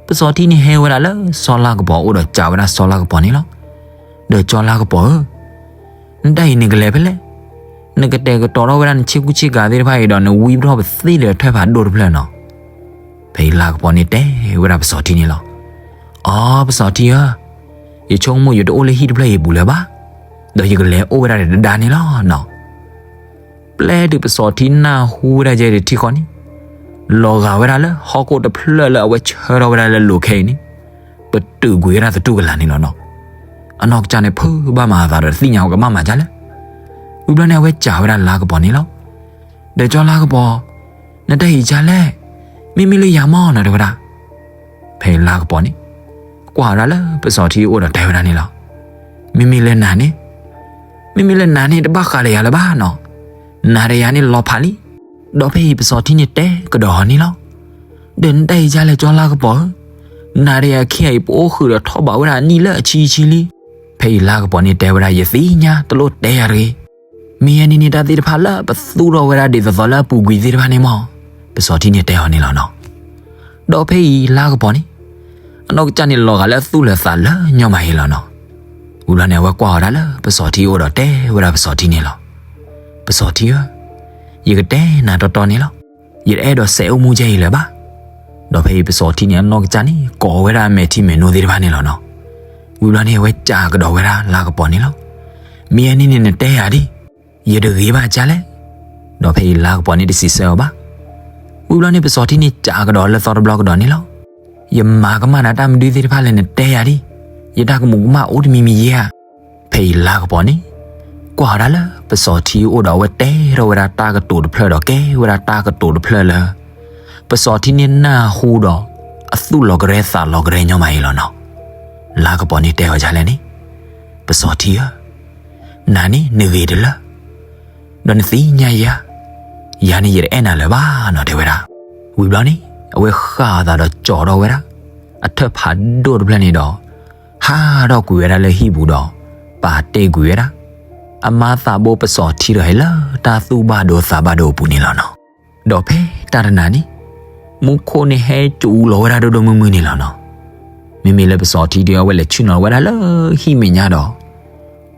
ပစီၤထံန့ၣ်ဟဲဝဲဒၣ်လၢစီၤလါကပီၤအအိၣ်ဒီးစံးဝဲဒၣ်စီၤလါကပီၤန့ၣ်လီၤ. ဒီးစီၤလါကပီၤဧၢ, နတၢ်အံၤန့ၣ်ကလဲၤဖဲလဲၣ်, နကတဲာ်ကတီၤထီၣ်ဝဲဒၣ်နဆ့ကူဆ့ကၤသ့ၣ်တဖၣ်အံၤဒီး နဝံပထီၣ်ပသ့ၣ်လၢထၢၣ်ဖးဒိၣ်တဖျၢၣ်နီၤ. ဖဲအံၤလါကပီၤန့ၣ်တဲဝဲဒၣ်ပစီၤထံန့ၣ်လီၤ. အိ ပစီၤထံဧၢ, ယဆိကမိၣ်ယတအိၣ်လၢဟံၣ်တဖျၢၣ်အံၤအပူၤလၢၤဘၣ်, ဒီးယကလဲၤအိၣ်ဝဲဒၣ်ဒီးတဒါန့ၣ်လီၤနီၤ. ပျဲတုၤပစီၤထံနၢ်ဟူဝဲဒၣ်ယဲဒၣ်ထံဃီန့ၣ်, လီၤဂာ်ဝဲဒၣ်လၢဟီၣ်ခိၣ်တဖျၢၣ်လၢအဝဲဆှၢထီၣ်ဝဲဒၣ်လၢလိၤခဲအံၤန့ၣ်, ပတုာ်ကွံာ်ဝဲဒၣ်သတူၢ်ကလာ်န့ၣ်လီၤနီၤ. အနီၢ်ကစၢ်န့ၣ်ဖုးဘၣ်မၤအသးဒီးတသ့ၣ်ညါဝဲကဘၣ်မၤဒ်လဲၣ်. ဝံၤဘျီန့ၣ်အဝဲစံးဝဲဒၣ်လါကပီၤန့ၣ်လီၤ. ဒီးစီၤလါကပီၤ, နတၢ်အံၤဒ်လဲၣ်, မ့မ့ၢ်လၢယၤမီၢ်နီၤ တဲဝဲဒၣ်. ဖဲလါကပီၤန့ၣ် ကွၢ်ဝဲဒၣ်လၢပစီၤထံအအိၣ်ဒီးတဲဝဲဒၣ်န့ၣ်လီၤ. မ့မ့ၢ်လၢနၤန့ၣ်, မ့မ့ၢ်လၢနၤန့ၣ် တဘၣ်ဃးဒီးယၤလၢၤဘၣ်နီၤ. နၤဒီးယၤန့ၣ်လီၤဖးလံ. ဒီးဖဲအံၤပစီၤထံန့ၣ်တဲကဒီးအီၤန့ၣ်လီၤ. ဒီးနတၢ်အံၤဒ်လဲၣ် စီၤလါကပီၤဧၢ, နၤဒီးယၤခံဂၤအံၤ ပအိၣ်ဃုာ်ဒီးထီၣ်ဘးဝဲဒၣ်အနံၣ်လၢအဆံဆံလံ. ဖဲအံၤလါကပီၤန့ၣ်တဲဝဲဒၣ် ယသ့ၣ်ညါ တလိၣ်တဲယၤတဂ့ၤ. မ့ၢ်ယဲန့ၣ်န့ၣ် တၢ်သ့ၣ်တဖၣ်လၢပသူၣ်ထီၣ်ဝဲဒၣ်ဒ်သိးသိးလၢအပူၤကွံာ်သ့ၣ်တဖၣ်န့ၣ်မီၢ်, ပစီၤထံန့ၣ်တဲအီၤန့ၣ်လီၤနီၤ. ဒီးဖဲအံၤလါကပီၤန့ၣ် အနီၢ်ကစၢ်န့ၣ်လီၤဂာ်လၢအသူၣ်လၢာ်သးလၢညီမးအံၤလီၤနီၤ. ဝံၤဘျီန့ၣ် အဝဲကွၢ်အီၤဒၣ်လၢပစီၤထံအအိၣ်ဒီးတဲဝဲဒၣ်ပစီၤထံန့ၣ်လီၤ. ပစီၤထံဧၢ, ယကတဲနၤတီတီန့ၣ်လီၤ. ယတအဲၣ်ဒိးစဲးအိၣ်မူကဲအံၤလၢၤဘၣ်. ဒီးဖဲအံၤပစီၤထံန့ၣ် အနီၢ်ကစၢ်န့ၣ် ကိးဝဲဒၣ်အမဲာ်ထံမဲာ်နိသ့ၣ်တဖၣ်န့ၣ်လီၤနီၤ. ဝံၤဘျီန့ၣ် အဝဲစံးကဒီးဝဲဒၣ်လါကပီၤန့ၣ်လီၤ. မ့ၢ်ယဲန့ၣ်န့ၣ် နတဲယၤဒ် ယတဂ့ၤဘၣ်ဒ်လဲၣ်. ဒီးဖဲအံၤလါကပီၤန့ၣ်တစံးဆၢအီၤဘၣ်. ဝံၤဘျီန့ၣ် ပစီၤထံန့ၣ်စံးကဒီးလၢသီတဘျီကဒီးန့ၣ်လီၤ. ယမၤကမၣ်နၤတၢ်မနုၤသ့ၣ်တဖၣ်လဲၣ်နတဲယၤဒ်, ယတၢ်ကမူးကမၣ်အိၣ်တမံၤမံၤယဲဧါ. ဖဲအံၤလါကပီၤန့ၣ် ကွၢ်ဝဲဒၣ်လၢပစီၤထံအအိၣ်ဒီး အဝဲတဲထီၣ်ဝဲဒၣ်တၢ်ကတိၤတဖျၢၣ်ဒီးကဲဝဲဒၣ်တၢ်ကတိၤတဖျၢၣ်လၢ ပစီၤထံန့ၣ်နၢ်ဟူဒီး အသူၣ်လီၤကရဲသးလီၤကရဲညီမးအံၤလီၤနီၤ. လါကပီၤန့ၣ်တဲအီၤဒ်လဲၣ်န့ၣ်, ပစီၤထံဧၢ, နၤန့ၣ်နဂ့ၤတလၢ ဒီးနသ့ၣ်ညါယၤ, ယၤန့ၣ်ယတအဲၣ်နၤလၢၤဘၣ်နီၤ တဲဝဲဒၣ်. ဝံၤဘျီန့ၣ် အဝဲဃၣ်အသးဒီးကၠီၤထီၣ်ဝဲဒၣ် အထၢၣ်ဖးဒိၣ်တဖျၢၣ်န့ၣ်ဒီး ဟးထီၣ်ကွံာ်ဝဲဒၣ်လၢဟံၣ်ပူၤဒီး ပာ်တ့ၢ်ကွံာ်ဝဲဒၣ် အမါသးဘိပစီၤထံဒီးဟဲလၢတၢ်သူၣ်ဘၣ်ဒိသးဘၣ်ဒိအပူၤန့ၣ်လီၤနီၤ. ဒီးဖဲတၢ်တနၤန့ၣ် မူခိၣ်န့ၣ်ဟဲစူၤလီၤဝဲဒၣ်ဒိၣ်ဒိၣ်မုၢ်မုၢ်န့ၣ်လီၤနီၤ. မ့မ့ၢ်လၢပစီၤထံဒီး အဝဲလဲၤဆ့ၣ်နီၤဝဲဒၣ်လၢဟံၣ်မဲာ်ညါဒီး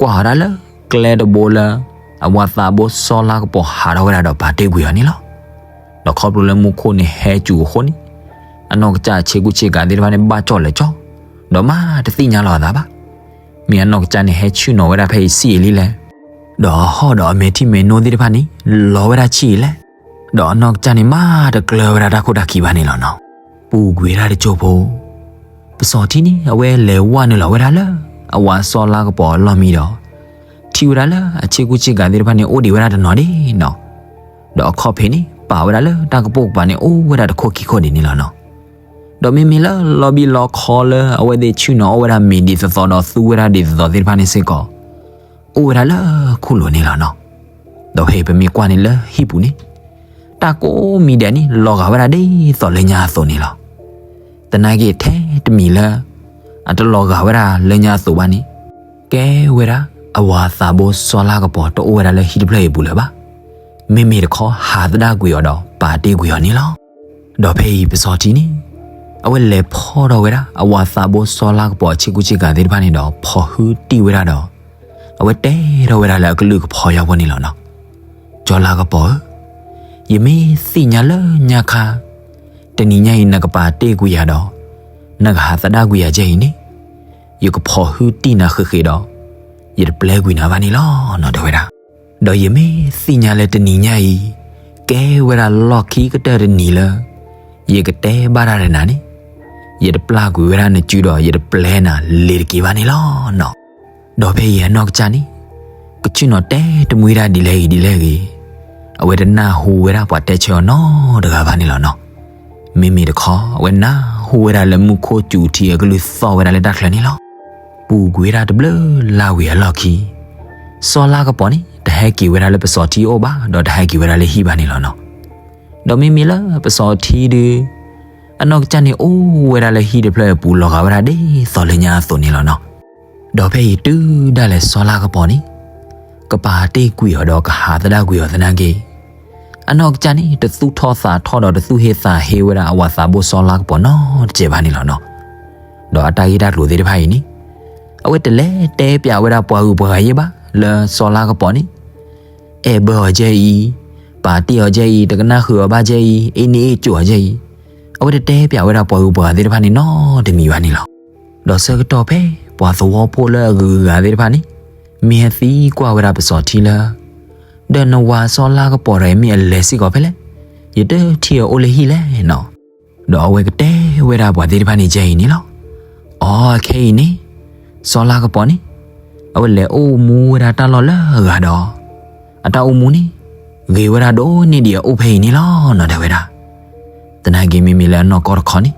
ကွၢ်ဝဲဒၣ်လၢကျဲတဘိလၢ အဝၤသးဘိစီၤလါကပီၤဟးထီၣ်ဝဲဒၣ်ဒီးပာ်တ့ၢ်ကွံာ်အီၤန့ၣ်လီၤ. ဒီးခီဖျိလၢမူခိၣ်န့ၣ်ဟဲစူၤအဃိန့ၣ် အနီၢ်ကစၢ်ဆ့ကူဆ့ကၤသ့ၣ်တဖၣ်န့ၣ် ဘၣ်ကၠီၣ်လဲၤကၠီၣ် ဒီးမၤတသ့ၣ်ညါလီၤအသးဘၣ်. မ့ၢ်အနီၢ်ကစၢ်န့ၣ်ဟဲဆ့ၣ်နီၤဝဲဒၣ်ဖဲအံၤဆံးအံၤလံလဲၣ်, ဒီးအဟီၣ်ဒီးအမဲာ်ထံမဲာ်နိသ့ၣ်တဖၣ်န့ၣ် လီၤဝဲဒၣ်ဆံးအံၤလဲၣ်, ဒီးအနီၢ်ကစၢ်န့ၣ်မၤတကျၢၤဝဲဒၣ်တၢ်ခိၣ်တၢ်ခံဘၣ်န့ၣ်လီၤနီၤ. ပူၤကွံာ်ဝဲဒၣ်တစိၢ်ဖိ ပစီၤထံန့ၣ် အဝဲလဲၤဝဲနုာ်လီၤဝဲဒၣ်လၢ အဝၤစီၤလါကပီၤအလီၢ်မံဒီး ထံၣ်ဝဲဒၣ်လၢအဆ့ကူဆ့ကၤသ့ၣ်တဖၣ်န့ၣ် အိၣ်ဒံးဝဲဒၣ်တနီၤဒၣ်နီၤ. ဒီးအခီၣ်ဖံးန့ၣ် ပာ်ဝဲဒၣ်လၢတၢ်ကပိာ်ကပၤန့ၣ် အိၣ်ဝဲဒၣ်တခိၣ်ခံခိၣ်ဒံးန့ၣ်လီၤနီၤ. ဒီးမ့မ့ၢ်လၢလီၤဘံၣ်လီၤခီလၢအဝဲသ့ၣ်ဆ့ၣ်နီၤအီၣ်ဝဲဒၣ်မ့ၤဒ်သိးသိးဒီး သူဝဲဒၣ်ဒ်သိးသိးသ့ၣ်တဖၣ်န့ၣ်စ့ၢ်ကီး အိၣ်ဝဲဒၣ်လၢခူၣ်လိၤန့ၣ်လီၤနီၤ. ဒီးဖဲပမ့ၢ်ကွၢ်န့ၣ်လၢဟံၣ်ပူၤန့ၣ် တၢ်ကိးမံၤဒဲးန့ၣ် လီၤဂာ်ဝဲဒၣ်ဒ်သိးလၢညါအသိးန့ၣ်လီၤ. သနာ်က့ထဲတမံၤလၢ အတလီၤဂာ်ဝဲဒၣ်လၢညါအသိးဘၣ်န့ၣ် ကဲဝဲဒၣ် အဝၤသးဘိစီၤလါကပီၤ တအိၣ်ဝဲဒၣ်လၢဟံၣ်တဖျၢၣ်အံၤပူၤလၢၤဘၣ်. မ့မ့ၢ်တခီဟးသဒၣ်ကွံာ်အီၤဒီး ပာ်တ့ၢ်ကွံာ်အီၤန့ၣ်လီၤ. ဒီးဖဲအံၤပစီၤထံန့ၣ် အဝဲလဲၤဖီၣ်ထီၣ်ဝဲဒၣ် အဝၤသးဘိစီၤလါကပီၤအဆ့ကူဆ့ကၤသ့ၣ်တဖၣ်န့ၣ်ဒီး ဖီၣ်ဟုတံၢ်ဝဲဒၣ်ဒီး အဝဲတဲထီၣ်ဝဲဒၣ်လၢအကလုၢ်ကဖီယါဖိန့ၣ်လီၤနီၤ. စီၤလါကပီၤဧၢ, ယမ့ၢ်သ့ၣ်ညါလၢညါခါ တ တနံၤညါအံၤနကပာ်တ့ၢ်ကွံာ်ယၤဒီး နကဟးသဒၣ်ကွံာ်ယၤကဲအံၤန့ၣ်, ယကဖီၣ်ဟုတံၢ်နၤဃ့ဃ့ဒီး ယတပျဲကွံာ်နၤဘၣ်န့ၣ်လီၤနီၤ တဲဝဲဒၣ်. ဒီးယမ့ၢ်သ့ၣ်ညါလၢတနံၤညါအံၤ ကဲဝဲဒၣ်လီၢ်ခံကတၢၢ်တနံၤလၢ ယကတဲဘၣ်တၢ်ဒီးနၤန့ၣ်, ယတပျၢ်ကွံာ်ဝဲဒၣ်နစုဒီး ယတပျဲနၤလ့ၤတက့ၤဘၣ်န့ၣ်လီၤနီၤ. ဒီးဖဲအံၤအနီၢ်ကစၢ်န့ၣ် ကဆ့ၣ်နီၤတဲတမှံတၢ်ဒ်လဲၣ်ဂ့ၤဒ်လဲၣ်ဂ့ၤ, အဝဲတနၢ်ဟူဝဲဒၣ်ပှၤတဲဆၢအီၤနီတဂၤဘၣ်န့ၣ်လီၤနီၤ. မ့မ့ၢ်တခီ အဝဲနၢ်ဟူဝဲဒၣ်လၢမူခိၣ်စူၤထံအကလုၢ်သီၣ်ဝဲဒၣ်လၢတၢ်ချၢန့ၣ်လီၤ. ပူၤကွံာ်ဝဲဒၣ်တဘျုးလါဝံၤအလီၢ်ခံ စီၤလါကပီၤန့ၣ် တဟဲက့ၤဝဲဒၣ်လၢပစီၤထံအအိၣ်ဘၣ် ဒီးတဟဲက့ၤဝဲဒၣ်လၢဟံၣ်ဘၣ်န့ၣ်လီၤနီၤ. ဒီးမ့မ့ၢ်လၢပစီၤထံဒု အနီၢ်ကစၢ်န့ၣ်အိၣ်ဝဲဒၣ်လၢဟံၣ်တဖျၢၣ်အပူၤလီၤဂာ်ဝဲဒၣ်ဒ်သိးလၢညါအသိးန့ၣ်လီၤနီၤ. ဒီးဖဲအံၤတုၤဒၣ်လဲာ်စီၤလါကပီၤန့ၣ် ကပာ်တ့ၢ်ကွံာ်အီၤဒီးကဟးသဒၣ်ကွံာ်အီၤသနာ်က့ အနီၢ်ကစၢ်န့ၣ် တသူၣ်ထီၣ်သးထီၣ်ဒီးတသူၣ်ဟ့သးဟ့ဝဲဒၣ်အဝၤသးဘိစီၤလါကပီၤနီတစဲးဘၣ်န့ၣ်လီၤနီၤ. ဒီးအတၢ်ဂ့ၢ်တၢ်ကျိၤသ့ၣ်တဖၣ်အံၤန့ၣ် အဝဲတလဲၤတဲပၠးဝဲဒၣ်ပှၤဂုၤပှၤဂၤယဲၢ်ဘၣ်လၢစီၤလါကပီၤန့ၣ် အဲၣ်ဘၢအီၤကဲအံၤ, ပာ်တ့ၢ်အီၤကဲအံၤ, တကနၣ်ဃုာ်အီၤဘၣ်ကဲအံၤ, အ့န့ၣ်အ့ၣ်ကၠိအီၤကဲအံၤ, အဝဲတတဲပၠးဝဲဒၣ်ပှၤဂုၤပှၤဂၤသ့ၣ်တဖၣ်န့ၣ်နီတမံၤဘၣ်န့ၣ်လီၤ. ဒီးဆၢကတီၢ်ဖဲပှၤသဝီဖိလၢအဂုၤအဂၤသ့ၣ်တဖၣ်န့ၣ် မ့ၢ်ဟဲသံကွၢ်ဝဲဒၣ်ပစီၤထံလၢ ဒီးနဝၤစီၤလါကပီၤတဂၤအံၤမ့ၢ်အလဲၤစ့ၢ်ကီးဖဲလဲၣ်, ယတထံၣ်အအိၣ်လၢဟံၣ်လဲၣ်နီၤ. ဒီးအဝဲကတဲဝဲဒၣ်ပှၤသ့ၣ်တဖၣ်န့ၣ်ကဲအံၤန့ၣ်လီၤ. အခဲအံၤန့ၣ် စီၤလါကပီၤန့ၣ် အဝဲလဲၤအိၣ်မူဝဲဒၣ်တၢ်လီၢ်လၢအဂၤဒီး အတၢ်အိၣ်မူန့ၣ် ဂ့ၤဝဲဒၣ်ဒိၣ်န့ၢ်ဒံးအအိၣ်ဖဲအံၤန့ၣ်လီၤနီၤ တဲဝဲဒၣ်. သနာ်က့မ့မ့ၢ်လၢအနီၢ်ကီၢ်တခီန့ၣ်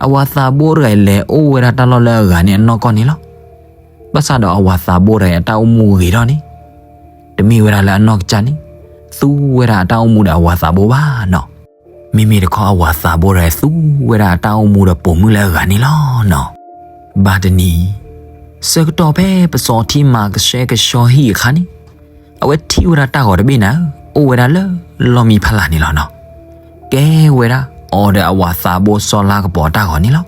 အဝၤသးဘိတဂၤအံၤလဲၤအိၣ်ဝဲဒၣ်တၢ်လီၢ်လၢအဂၤန့ၣ်အနီၢ်ကီၢ်န့ၣ်လီၤ. ဘၣ်ဆၣ်ဒီးအဝၤသးဘိတဂၤအံၤအတၢ်အိၣ်မူဂ့ၤထီၣ်န့ၣ် တမ့ၢ်ဝဲဒၣ်လၢအနီၢ်ကစၢ်န့ၣ် သူဝဲဒၣ်အတၢ်အိၣ်မူဒီးအဝၤသးဘိဘၣ်နီၤ. မ့မ့ၢ်တခီအဝၤသးဘိတဂၤအံၤသူဝဲဒၣ်အတၢ်အိၣ်မူဒီးပိာ်မုၣ်လၢအဂၤန့ၣ်လီၤနီၤ. ဘၣ်တနံၤ ဆၢကတီၢ်ဖဲပစီၤထံမၤကဆှဲကဆှီဟံၣ်အခါန့ၣ် အဝဲထံၣ်ဝဲဒၣ်တၢ်ဂီၤတဘ့ၣ်န့ၣ် အိၣ်ဝဲဒၣ်လၢလီၢ်မံဖးလၢ်န့ၣ်လီၤနီၤ. ကဲဝဲဒၣ်အီၤဒီးအဝၤသးဘိစီၤလါကပီၤအတၢ်ဂီၤန့ၣ်လီၤ.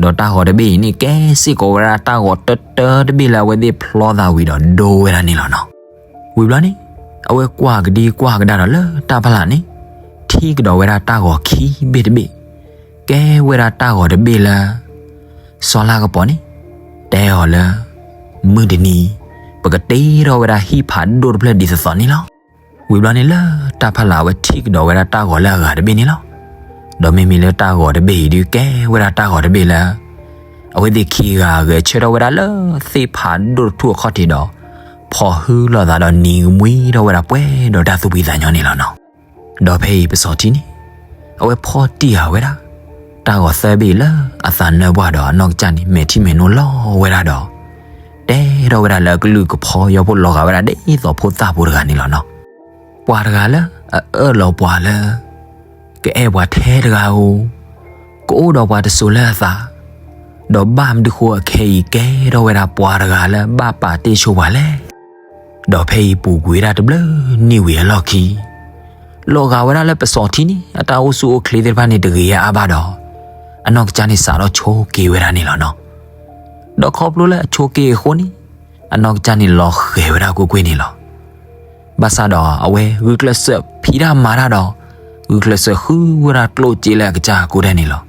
ဒီးတၢ်ဂီၤတဘ့ၣ်အံၤန့ၣ်ကဲစ့ၢ်ကီးဝဲဒၣ်တၢ်ဂီၤတၢတၢတဘ့ၣ်လၢအဝဲသ့ၣ်ဖျီသးဝံၤဒီးဒိဝဲဒၣ်န့ၣ်လီၤနီၤ. ဝံၤဘျီန့ၣ် အဝဲကွၢ်ကဒံကွၢ်ကဒါဒီးလၢတၢ်ဖးလၢ်န့ၣ် ထံၣ်ကဒီးဝဲဒၣ်တၢ်ဂီၤခံဘ့ၣ်တဘ့ၣ် ကဲဝဲဒၣ်တၢ်ဂီၤတဘ့ၣ်လၢ စီၤလါကပီၤန့ၣ် တဲအီၤလၢ မုၢ်တနံၤ ပကတ့ထီၣ်ဝဲဒၣ်ဟံၣ်ဖးဒိၣ်တဖျၢၣ်ဒ်သိးသိးန့ၣ်လီၤ. ဝံၤဘျီန့ၣ်လၢတၢ်ဖးလၢ်အဝဲထံၣ်ကဒီးဝဲဒၣ်တၢ်ဂီၤလၢအဂၤတဘ့ၣ်န့ၣ်လီၤ. ဒီးမ့မ့ၢ်လၢတၢ်ဂီၤတဘ့ၣ်အံၤဒုးကဲဝဲဒၣ်တၢ်ဂီၤတဘ့ၣ်လၢ အဝဲသ့ၣ်ခံဂၤဂဲၤဆၢထၢၣ်ဝဲဒၣ်လၢသ့ၣ်ဖးဒိၣ်တထူၣ်အခီၣ်ထံးဒီး ဖီၣ်ဟုလိာ်သးဒီးနံၤကမှံထီၣ်ဝဲဒၣ်ပှဲၤဒီးတၢ်သူၣ်ဖှံသးညီန့ၣ်လီၤနီၤ. ဒီးဖဲအံၤပစီၤထံန့ၣ် အဝဲဖီၣ်တံၢ်ဃာ်ဝဲဒၣ် တၢ်ဂီၤသၢဘ့ၣ်လၢအသးနၢပှၢ်ဒီးအနီၢ်ကစၢ်န့ၣ် မဲာ်ထံမဲာ်နိလီၤဝဲဒၣ်ဒီး တဲထီၣ်ဝဲဒၣ်လၢအကလုၢ်ကဖီယီဖိလီၤဂာ်ဝဲဒၣ်ဒ်သိးဖိသၣ်ဖိတဂၤန့ၣ်လီၤနီၤ. ပှၤတဂၤလၢအအၢၣ်လီၤပှၤလၢ ကအဲၣ်ပှၤထဲတဂၤဧိၤ, ကအိၣ်ဒီးပှၤတစိၤလၢအသး, ဒီးဘၣ်မနုၤဃိအခဲအံၤကဲထီၣ်ဝဲဒၣ်ပှၤတဂၤလၢဘၣ်ပာ်တ့ၢ်ဆိပှၤလဲၣ်. ဒီးဖဲအံၤပူၤကွံာ်ဝဲဒၣ်တဘျုးနံၣ်ဝံၤအလီၢ်ခံ လီၤဂာ်ဝဲဒၣ်လၢပစီၤထံန့ၣ် အတၢ်အိၣ်ဆူၣ်အိၣ်ချ့သ့ၣ်တဖၣ်န့ၣ်တဂ့ၤအါအါဘၣ်ဒီး အနီၢ်ကစၢ်န့ၣ်စးထီၣ်ဆိက့ၤဝဲဒၣ်န့ၣ်လီၤနီၤ. ဒီးခီဖျိလၢအဆိက့ၤအဃိန့ၣ် အနီၢ်ကစၢ်န့ၣ်လီၤဃဲၤဝဲဒၣ်ကွ့ၢ်ကွ့ၢ်န့ၣ်လီၤ. ဘၣ်ဆၣ်ဒီးအဝဲဂုာ်ကျဲးစၢးဖံးတၢ်မၤတၢ်ဒီး ဂုာ်ကျဲးစၢးဃုဝဲဒၣ်ကျိၣ်စ့လၢအကစၢ်အကိးဒဲးန့ၣ်လီၤ.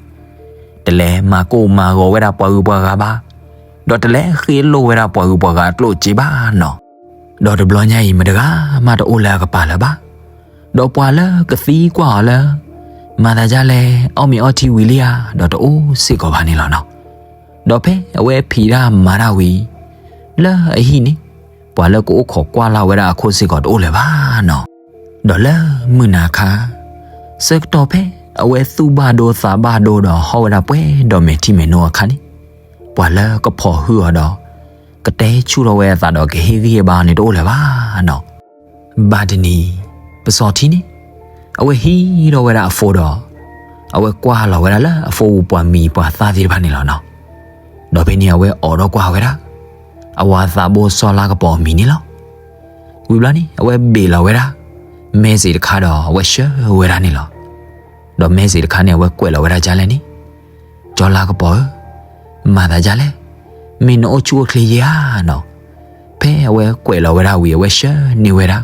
တလဲၤမၤကိၢ်မၤဂီၤဝဲဒၣ်ပှၤဂုၤပှၤဂၤဘၣ်, ဒီးတလဲၤဃ့လိၢ်ဝဲဒၣ်ပှၤဂုၤပှၤဂၤအကျိၣ်စ့ဘၣ်နီၤ. ဒီးတဘျီညါအံၤမတဂၤမးတအိၣ်လၢအကပၤလၢၤဘၣ်. ဒီးပှၤလၢကသံကွၢ်အီၤလၢ မၤသးဒ်လဲၣ် အီၣ်မ့ၤအီထံဝံၤလံဧါ ဒီးတအိၣ်စ့ၢ်ကီးဘၣ်န့ၣ်လီၤနီၤ. ဒီးဖဲအဝဲဖံးတၢ်မၤတၢ်ဝံၤ လၢအဟံၣ်န့ၣ် ပှၤလၢကအိၣ်ခိးကွၢ်လၢ်ဝဲဒၣ်အခိၣ်စ့ၢ်ကီးတအိၣ်လၢၤဘၣ်နီၤ. ဒီးလၢမုၢ်နၤခါ ဆၢကတီၢ်ဖဲအဝဲသူၣ်ဘၣ်ဒိသးဘၣ်ဒိဒီးဟီၣ်ဝဲဒၣ်ပှဲၤဒီးမဲာ်ထံမဲာ်နိအခါန့ၣ် ပှၤလၢကဖီၣ်ဟုအီၤဒီး ကတဲဆူၣ်ထီၣ်ဝဲအသးဒီးကဟ့ၣ်ဂံၢ်ဟ့ၣ်ဘါအီၤန့ၣ်တအိၣ်လၢၤဘၣ်နီၤ. ဘၣ်တနံၤ ပစီၤထံန့ၣ် အဝဲဟံးထီၣ်ဝဲဒၣ်အဖိဒီး အဝဲကွၢ်လီၤဝဲဒၣ်လၢအဖိပူၤပှၤမံၤပှၤသၣ်သ့ၣ်တဖၣ်န့ၣ်လီၤနီၤ. ဒီးဖဲန့ၣ်အဝဲအိးထီၣ်ကွၢ်ဝဲဒၣ် အဝၤသးဘိစီၤလါကပီၤအမံၤန့ၣ်လီၤ. ဝံၤဘျီန့ၣ် အဝဲဘ့ၣ်လီၤဝဲဒၣ် မဲစ့းတခါဒီးအဝဲဆှၢဝဲဒၣ်န့ၣ်လီၤ. ဒီးမဲစ့းတခါန့ၣ် အဝဲကွဲးလီၤဝဲဒၣ်ဒ်လဲၣ်န့ၣ်, စီၤလါကပီၤဧၢ, မၤသးဒ်လဲၣ်, မ့ၢ်နအိၣ်ဆူၣ်အိၣ်ချ့ယဲဧါနီၤ. ဖဲအဝဲကွဲးလီၤဝဲဒၣ်ဝံၤ အဝဲဆှၢန့ၢ်ဝဲဒၣ်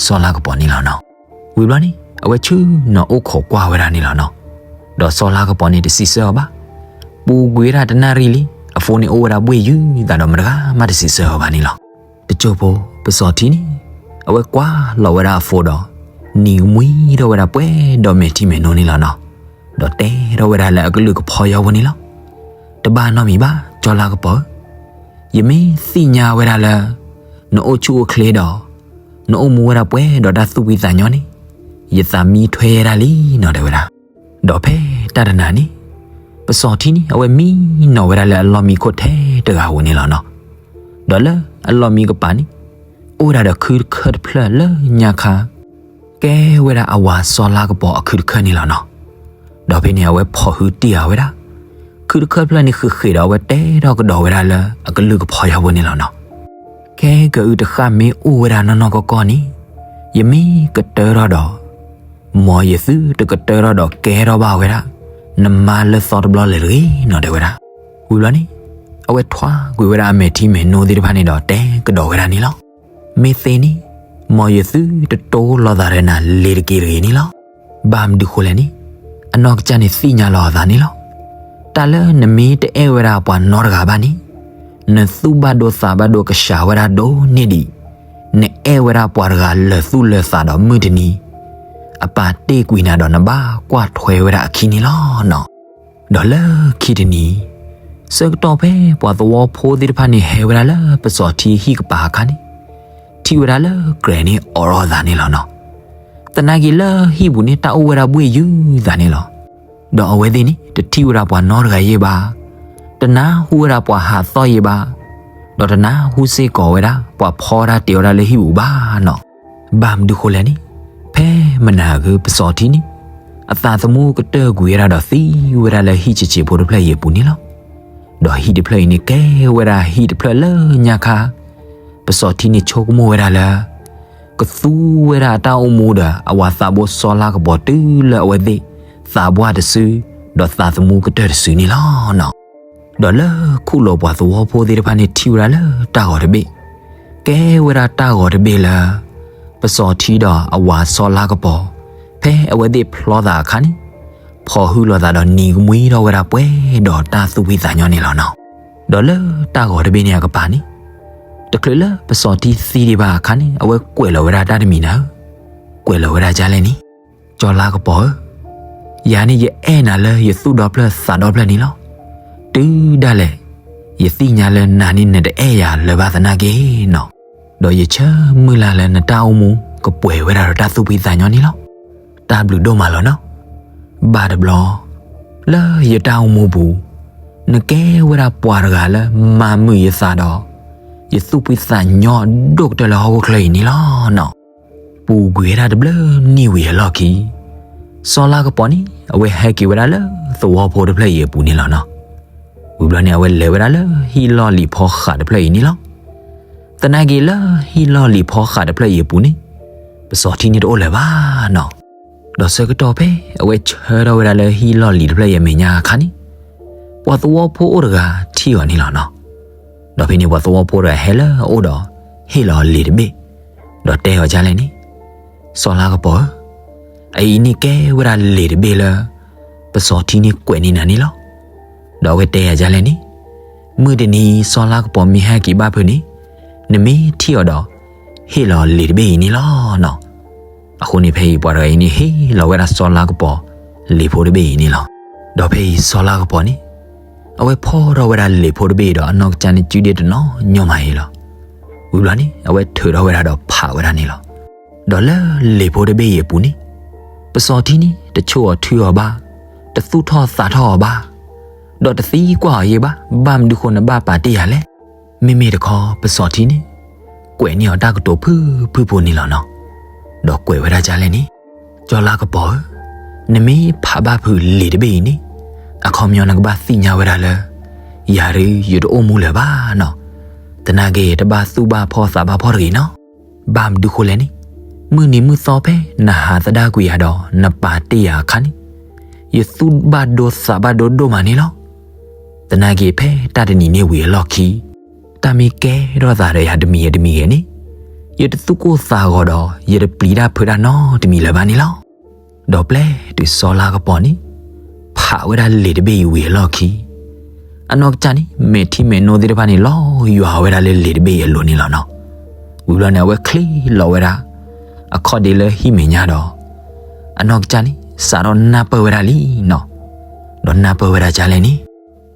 စီၤလါကပီၤန့ၣ်လီၤနီၤ. ဝံၤဘျီန့ၣ် အဝဲဆ့ၣ်နီၤအိၣ်ခိးကွၢ်ဝဲဒၣ်န့ၣ်လီၤနီၤ. ဒီးစီၤလါကပီၤန့ၣ်တစံးဆၢအီၤဘၣ်. ပူၤကွံာ်ဝဲဒၣ်တနၣ်ရံၣ်လံ, အဖိန့ၣ်အိၣ်ဝဲဒၣ်ဘှ့ၣ်ယုၤသးဒီးမတဂၤမးတစံးဆၢအီၤဘၣ်န့ၣ်လီၤ. တစိၢ်ဖိ ပစီၤထံန့ၣ် အဝဲကွၢ်လီၤဝဲဒၣ်အဖိဒီး နံၤကမှံထီၣ်ဝဲဒၣ်ပှဲၤဒီးမဲာ်ထံမဲာ်နိန့ၣ်လီၤနီၤ. ဒီးတဲထီၣ်ဝဲဒၣ်လၢအကလုၢ်ကဖီယီဖိန့ၣ်လီၤ. တဘၣ်နီတမံၤဘၣ် စီၤလါကပီၤဧၢ, ယမ့ၢ်သ့ၣ်ညါဝဲဒၣ်လၢ နအိၣ်ဆူၣ်အိၣ်ချ့ဒီး နအိၣ်မူဝဲဒၣ်ပှဲၤဒီးတၢ်သူၣ်ဖှံသးညီန့ၣ် ယသးမံထွဲဒၣ်လံနီၤ တဲဝဲဒၣ်. ဒီးဖဲတၢ်တနၤန့ၣ် ပစီၤထံန့ၣ် အဝဲမံနီၤဝဲဒၣ်လၢအလီၢ်မံခိၣ်ထဲတဂၤဧိၤန့ၣ်လီၤနီၤ. ဒီးလၢအလီၢ်မံကပၤန့ၣ် အိၣ်ဝဲဒၣ်ဒီးခုတခၢၣ်တဖျၢၣ်လၢညါခါ ကဲဝဲဒၣ်အဝၤစီၤလါကပီၤအခုတခၢၣ်န့ၣ်လီၤနီၤ. ဒီးဖဲန့ၣ် အဝဲဖီၣ်ဟုတံၢ်ဃာ်ဝဲဒၣ် ခုတခၢၣ်တဖျၢၣ်န့ၣ်ဃ့ၢ်ဃ့ၢ်ဒီး အဝဲတဲထီၣ်ကဒီးဝဲဒၣ်လၢအကလုၢ်ကဖီယီဖိန့ၣ်လီၤနီၤ. ခဲကအုတဃၣ်မ့ၢ်အိၣ်ဝဲဒၣ်နီၢ်နီၢ်ကီၢ်ကီၢ်န့ၣ် ယမ့ၢ်ကတၢၢ်ထီၣ်ဒီး မ်ယသုတကတၢၢ်ထီၣ်ဒီးကဲထီၣ်ဘၣ်ဝဲဒၣ် နမါလၢသီတဘျီလၢၤတဂ့ၤနီၤ တဲဝဲဒၣ်. ဝံၤဘျီန့ၣ် အဝဲထွါကွံာ်ဝဲဒၣ်အမဲာ်ထံမဲာ်နိသ့ၣ်တဖၣ်န့ၣ်ဒီးတဲကဒီးဝဲဒၣ်န့ၣ်လီၤ. မ့ၢ်သ့န့ၣ် မ်ယသုတတိလိာ်သးဒီးနၤလ့ၤတက့ၢ်တဂ့ၤန့ၣ်လီၤ. ဘၣ်မနုၤဃိလဲၣ်န့ၣ် အနီၢ်ကစၢ်န့ၣ်သ့ၣ်ညါလီၤအသးန့ၣ်လီၤ. တၢ်လၢနမ့ၢ်တအဲၣ်ဝဲဒၣ်ပှၤနီတဂၤဘၣ်န့ၣ် နသူၣ်ဘၣ်ဒိသးဘၣ်ဒိကစှၤဝဲဒၣ်ဒိၣ်န့ၢ်ဒံး နအဲၣ်ဝဲဒၣ်ပှၤတဂၤလၢာ်သူၣ်လၢာ်သးဒီးမုၢ်တနံၤ အပာ်တ့ၢ်ကွံာ်နၤဒီးနဘၣ်ကွၢ်ထွဲဝဲဒၣ်အခံန့ၣ်လီၤနီၤ. ဒီးလၢခံတနံၤ ဆၢကတီၢ်ဖဲပှၤသဝီဖိသ့ၣ်တဖၣ်န့ၣ်ဟဲဝဲဒၣ်လၢပစီၤထံဟံၣ်ကပၤအခါန့ၣ် ထံၣ်ဝဲဒၣ်လၢကြဲၤန့ၣ်အိးထီၣ်အသးန့ၣ်လီၤနီၤ. သနာ်က့လၢဟံၣ်ပူၤန့ၣ်တၢ်အိၣ်ဝဲဒၣ်ဘှ့ၣ်ယုၤသးန့ၣ်လီၤ. ဒီးအဝဲသ့ၣ်န့ၣ် တထံၣ်ဝဲဒၣ်ပှၤနီတဂၤယဲၢ်ဘၣ်, တနၢ်ဟူဝဲဒၣ်ပှၤဟးသီၣ်ယဲၢ်ဘၣ်, ဒီးတနၢ်ဟူစ့ၢ်ကီးဝဲဒၣ် ပှၤဖီတၢ်တ့ၤဝဲဒၣ်လၢဟံၣ်ပူၤဘၣ်နီၤ. ဘၣ်မနုၤဃိလဲၣ်န့ၣ်, ဖဲမနၤအဂ့ၤ ပစီၤထံန့ၣ် အသးသမူကတၢၢ်ကွံာ်ဝဲဒၣ်ဒီးသံဝဲဒၣ်လၢဟံၣ်ဆံးဆံးဖိတဖျၢၣ်အံၤအပူၤန့ၣ်လီၤ. ဒီးဟံၣ်တဖျၢၣ်အံၤန့ၣ်ကဲဝဲဒၣ်ဟံၣ်တဖျၢၣ်လၢညါခါ ပစီၤထံန့ၣ်ဆိကမိၣ်ဝဲဒၣ်လၢ ကသူဝဲဒၣ်အတၢ်အိၣ်မူဒီးအဝၤသးဘိစီၤလါကပီၤတုၤလၢအဝဲသ့ၣ် သးပှၢ်တစု ဒီးသးသမူကတၢၢ်တစုန့ၣ်လီၤနီၤ. ဒီးလၢခူၣ်လိာ်ပှၤသဝီဖိသ့ၣ်တဖၣ်န့ၣ်ထံၣ်ဝဲဒၣ်လၢတၢ်ဂီၤတဘ့ၣ်, ကဲဝဲဒၣ်တၢ်ဂီၤတဘ့ၣ်လၢ ပစီၤထံဒီးအဝၤစီၤလါကပီၤ ဖဲအဝဲသ့ၣ်ဖျီသးအခါန့ၣ် ဖီၣ်ဟုလိာ်သးဒီးနံၤကမှံထီၣ်ဝဲဒၣ်ပှဲၤဒီးတၢ်သူၣ်ဖှံသးညီန့ၣ်လီၤနီၤ. ဒီးလၢတၢ်ဂီၤတဘ့ၣ်န့ၣ်အကပၤန့ၣ် တချုးလၢပစီၤထံသံဒံးဘၣ်အခါန့ၣ် အဝဲကွဲးလီၤဝဲဒၣ်တၢ်တမံၤနၤဧၢ, ကွဲးလီၤဝဲဒၣ်ဒ်လဲၣ်န့ၣ်, စီၤလါကပီၤဧၢ, ယၤန့ၣ်ယအဲၣ်နၤလၢယသူၣ်ဒီဖျၢၣ်သးဒီဖျၢၣ်န့ၣ်လီၤ. တုၤဒၣ်လဲာ် ယသ့ၣ်ညါလၢနၤန့ၣ်နတအဲၣ်ယၤလၢၤဘၣ်သနာ်က့နီၤ. ဒီးယဆၢမုၢ်လၢ်လၢနတၢ်အိၣ်မူကပှဲၤဝဲဒၣ်ဒီးတၢ်သူၣ်ဖှံသးညီန့ၣ်လီၤ. တၢ်ဘျုးဒိၣ်မးလီၤနီၤ. ဘၣ်တဘျီ လၢယတၢ်အိၣ်မူပူၤ နကဲဝဲဒၣ်ပှၤတဂၤလၢမၤမုာ်ယသးဒီး ယသူၣ်ဖှံသးညီဒိၣ်ကတၢၢ်လၢဟီၣ်ခိၣ်ချၢအံၤန့ၣ်လီၤနီၤ. ပူၤကွံာ်ဝဲဒၣ်တဘျုးနံၣ်ဝံၤအလီၢ်ခံ စီၤလါကပီၤန့ၣ် အဝဲဟဲက့ၤဝဲဒၣ်လၢသဝီဖိတဖျၢၣ်အံၤအပူၤန့ၣ်လီၤနီၤ. ဝံၤဘျီန့ၣ် အဝဲလဲၤဝဲဒၣ်လၢဟံၣ်လီၢ်လံၤဖီဃးတဖျၢၣ်အံၤန့ၣ်လီၤ. သနာ်က့လၢဟံၣ်လီၢ်လံၤဖီဃးတဖျၢၣ်အံၤအပူၤန့ၣ် ပစီၤထံန့ၣ်တအိၣ်လၢၤဘၣ်နီၤ. ဒီးဆၢကတီၢ်ဖဲအဝဲဆၢထီၣ်ဝဲဒၣ်လၢဟံၣ်လီၢ်လံၤတဖျၢၣ်အံၤအမဲာ်ညါအခါန့ၣ် ပှၤသဝီဖိအိၣ်တဂၤထံၣ်အီၤန့ၣ်လီၤနီၤ. ဒီးဖဲန့ၣ်ပှၤသဝီဖိတဂၤဟဲလၢအအိၣ်ဒီး ဟ့ၣ်လီၤအီၤလံာ်တဘ့ၣ်, ဒီးတဲအီၤဒ်လဲၣ်န့ၣ်, စီၤလါကပီၤဧၢ, အအံၤန့ၣ်ကဲဝဲဒၣ်လံာ်တဘ့ၣ်လၢ ပစီၤထံန့ၣ်ကွဲးန့ၢ်နၤန့ၣ်လီၤ. ဒီးအဝဲတဲယၤဒ်လဲၣ်န့ၣ်, မုၢ်တနံၤစီၤလါကပီၤမ့ၢ်ဟဲက့ၤဘၣ်ဖုးန့ၣ်, နမ့ၢ်ထံၣ်အီၤဒီး ဟ့ၣ်လီၤလံာ်တဘ့ၣ်အံၤန့ၣ်လီၤနီၤ. အဃိန့ၣ်ဖဲအံၤပှၤတဂၤအံၤန့ၣ်ဟ့ၣ်လီၤဝဲဒၣ်စီၤလါကပီၤ လံာ်ဖိတဘ့ၣ်အံၤန့ၣ်လီၤ. ဒီးဖဲအံၤစီၤလါကပီၤန့ၣ် အဝဲဖီၣ်ထီၣ်ဝဲဒၣ်လံာ်ဖိတဘ့ၣ်အံၤဒီးအနီၢ်ကစၢ်န့ၣ်စုဒ့တနီၤညီမးအံၤလီၤ. ဝံၤဘျီန့ၣ် အဝဲထုးထီၣ်ဝဲဒၣ်ဒီးဖးဝဲဒၣ်န့ၣ်လီၤ. ဒီးလၢလံာ်ဖိတဘ့ၣ်အံၤအပူၤန့ၣ် ပစီၤထံန့ၣ် တဆိၣ်အီၤထုအီၤဘၣ်, တသူၣ်ထီၣ်သးထီၣ်အီၤဘၣ်, ဒီးတသံကွၢ်အီၤယဲၢ်ဘၣ်, ဘၣ်မနုၤဃိနဘၣ်ပာ်တ့ၢ်ယၤလဲၣ်. မ့မ့ၢ်တခီ ပစီၤထံန့ၣ် ကွဲးန့ၢ်အီၤတၢ်ကတိၤဖုၣ်ဖုၣ်ဖိန့ၣ်လီၤနီၤ. ဒီးကွဲးဝဲဒၣ်ဒ်လဲၣ်န့ၣ်, စီၤလါကပီၤဧၢ, နမ့ၢ်ဖးဘၣ်ဖုးလံာ်တဘ့ၣ်အံၤန့ၣ်, အခီပညီနကဘၣ်သ့ၣ်ညါဝဲဒၣ်လၢ ယၤဒုးယတအိၣ်မူလၢၤဘၣ်နီၤ. သနာ်က့ တဘၣ်သူၣ်ဘၣ်ဖှီၣ်သးဘၣ်ဖှီၣ်တဂ့ၤနီၤ. ဘၣ်မနုၤဃိလဲၣ်န့ၣ်, မုၢ်နံၤမုၢ်သီဖဲနဟးသဒၣ်ကွံာ်ယၤဒီးနပာ်တ့ၢ်ယၤအခါန့ၣ်, ယသူၣ်ဘၣ်ဒိသးဘၣ်ဒိဒိၣ်မးန့ၣ်လီၤ. သနာ်က့ ဖဲတၢ်တနံၤန့ၣ်ဝံၤအလီၢ်ခံ တၢ်မ့ၢ်ကဲထီၣ်သးဒီးယၤတမံၤဂ့ၤတမံၤဂ့ၤန့ၣ်, ယတသူၣ်ကိၢ်သးဂီၤဒီး ယတပျံၤတၢ်ဖုးတၢ်နီတမံၤလၢၤဘၣ်န့ၣ်လီၤ. ဒီးပျဲတုၤစီၤလါကပီၤန့ၣ် ဖ ဟးဝဲဒၣ်လံာ်တဘ့ၣ်အံၤဝံၤအလီၢ်ခံ အနီၢ်ကစၢ်န့ၣ် မဲာ်ထံမဲာ်နိသ့ၣ်တဖၣ်န့ၣ် လီၤယွၤဝဲဒၣ်လၢလံာ်တဘ့ၣ်အံၤအလိၤန့ၣ်လီၤနီၤ. ဝံၤဘျီန့ၣ် အဝဲချ့လီၤဝဲဒၣ် အခီၣ်ဒ့လၢဟံၣ်မဲာ်ညါဒီး အနီၢ်ကစၢ်န့ၣ် စးထီၣ်နၢ်ပၢၢ်ဝဲဒၣ်လံနီၤ. ဒီးနၢ်ပၢၢ်ဝဲဒၣ်ဒ်လဲၣ်န့ၣ်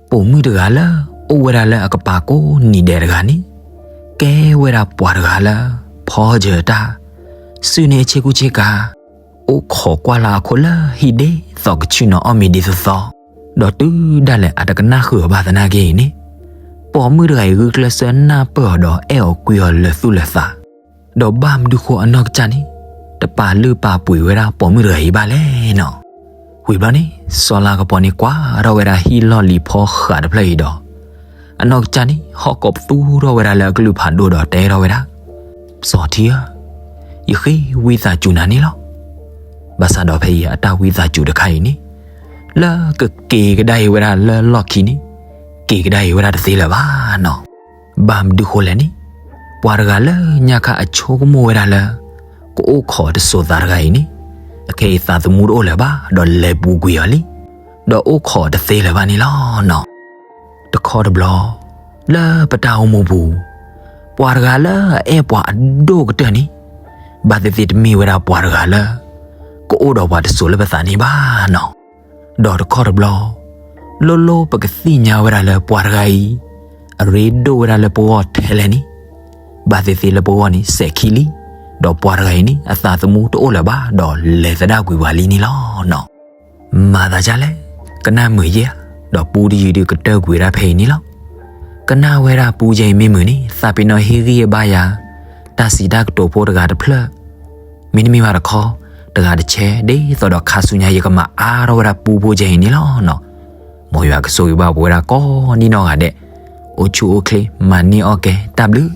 ပိာ်မုၣ်တဂၤလၢ အိၣ်ဝဲဒၣ်လၢအကပၤကိးနံၤဒဲးတဂၤန့ၣ် ကဲဝဲဒၣ်ပှၤတဂၤလၢ ဖီစၢၤတၢ် စုၣ်န့ၢ်ဆ့ကူဆ့ကၤ အိၣ်ခိးကွၢ်လၢအခိၣ်လၢဟံၣ်ဒ်သိးကဆူၣ်နီၤအီၣ်မ့ၤဒ်သိးသိး, ဒီးတုၤဒၣ်လဲာ်အတကနၣ်ဃုာ်အီၤဘၣ်သနာ်က့အံၤန့ၣ်, ပိာ်မုၣ်တဂၤအံၤဂုာ်ကျဲးစၢးနၢ်ပၢၢ်အီၤဒီးအဲၣ်အီၤကွံအီၤလၢာ်သူၣ်လၢာ်သး, ဒီးဘၣ်မနုၤဃိအနီၢ်ကစၢ်န့ၣ် တပာ်လုၢ်ပာ်ပှ့ၤဝဲဒၣ်ပိာ်မုၣ်တဂၤအံၤဘၣ်လဲၣ်နီၤ. ဝံၤဘျီန့ၣ် စီၤလၤကပီၤန့ၣ်ကွၢ်ထီၣ်ဝဲဒၣ်ဟံၣ်လီၢ်လံၤဖီဃးတဖျၢၣ်အံၤဒီး အနီၢ်ကစၢ်န့ၣ် ဟီၣ်ကိးပသူထီၣ်ဝဲဒၣ်လၢအကလုၢ်ဖးဒိၣ်ဒီးတဲထီၣ်ဝဲဒၣ်, စီၤထံဧၢ, ယဃ့ဝံသးစူၤနၤန့ၣ်လီၤ. ဘၣ်ဆၣ်ဒီးဖဲအံၤအတၢ်ဝံသးစူၤတခါအံၤန့ၣ် လၢကက့ၤကဒါအံၤဝဲဒၣ်လၢလီၢ်ခံန့ၣ် က့ၤကဒါအံၤဝဲဒၣ်တသ့လၢၤဘၣ်နီၤ. ဘၣ်မနုၤဃိလဲၣ်န့ၣ်, ပှၤတဂၤလၢညါခါအဆိကမိၣ်ဝဲဒၣ်လၢ ကအိၣ်ခိးတစိၤသးတဂၤအံၤန့ၣ် အခဲအံၤသးသမူတအိၣ်လၢၤဘၣ်ဒီးလဲၤပူၤကွံာ်အီၤလံ, ဒီးအိၣ်ခိးတသ့လၢၤဘၣ်န့ၣ်လီၤနီၤ. တခီတဘျီ လၢပတၢ်အိၣ်မူပူၤ ပှၤတဂၤလၢအအဲၣ်ပှၤအဒိၣ်ကတၢၢ်န့ၣ် ဘၣ်သ့ၣ်သ့ၣ်တမ့ၢ်ဝဲဒၣ်ပှၤတဂၤလၢ ကအိၣ်ဒီးပှၤတစိၤလၢပသးန့ၣ်ဘၣ်နီၤ. ဒီးတခီတဘျီ လိၣ်လိၣ်ပကသ့ၣ်ညါဝဲဒၣ်လၢပှၤတဂၤအံၤ အရ့ဒိၣ်ဝဲဒၣ်လၢပဂီၢ်ထဲလဲၣ်န့ၣ်, ဘၣ်သ့ၣ်သ့ၣ်လၢပဂီၢ်န့ၣ်စဲးခံလံ, ဒီးပှၤတဂၤအံၤန့ၣ် အသးသမူတအိၣ်လၢၤဘၣ်ဒီးလဲၤသဒၣ်ကွံာ်ပှၤလံန့ၣ်လီၤနီၤ. မၤသးဒ်လဲၣ်, ကနၣ်မုာ်ယဲဧါ, ဒီးပူတယုၢ်ဒုးကတၢၢ်ကွံာ်ဝဲဒၣ်ဖဲအံၤန့ၣ်လီၤ. ကနၣ်ဝဲဒၣ်ပူကဲအံၤမ့ၢ်မုာ်န့ၣ် သးပ့ၤနီၣ်ဟ့ၣ်ဂံၢ်ဟ့ၣ်ဘါယၤ တၢ်စံးတၢ်ကတိၤဖိတဂၤတဖျၢၣ် မ့တမ့ၢ်ဘၣ်တခီ တဂၤတဆဲး ဒ်သိးဒီးခါဆူညါယကမၤအါထီၣ်ဝဲဒၣ်ပူဖိကဲအံၤန့ၣ်လီၤနီၤ. မ်ယွၤကဆိၣ်ဂ့ၤဘၣ်ပဝဲဒၣ်ကိးနီၢ်ဂၤဒဲး, အိၣ်ဆူၣ်အိၣ်ချ့ မၤန့ၢ်အီၣ်ကဲ တၢ်ဘျုး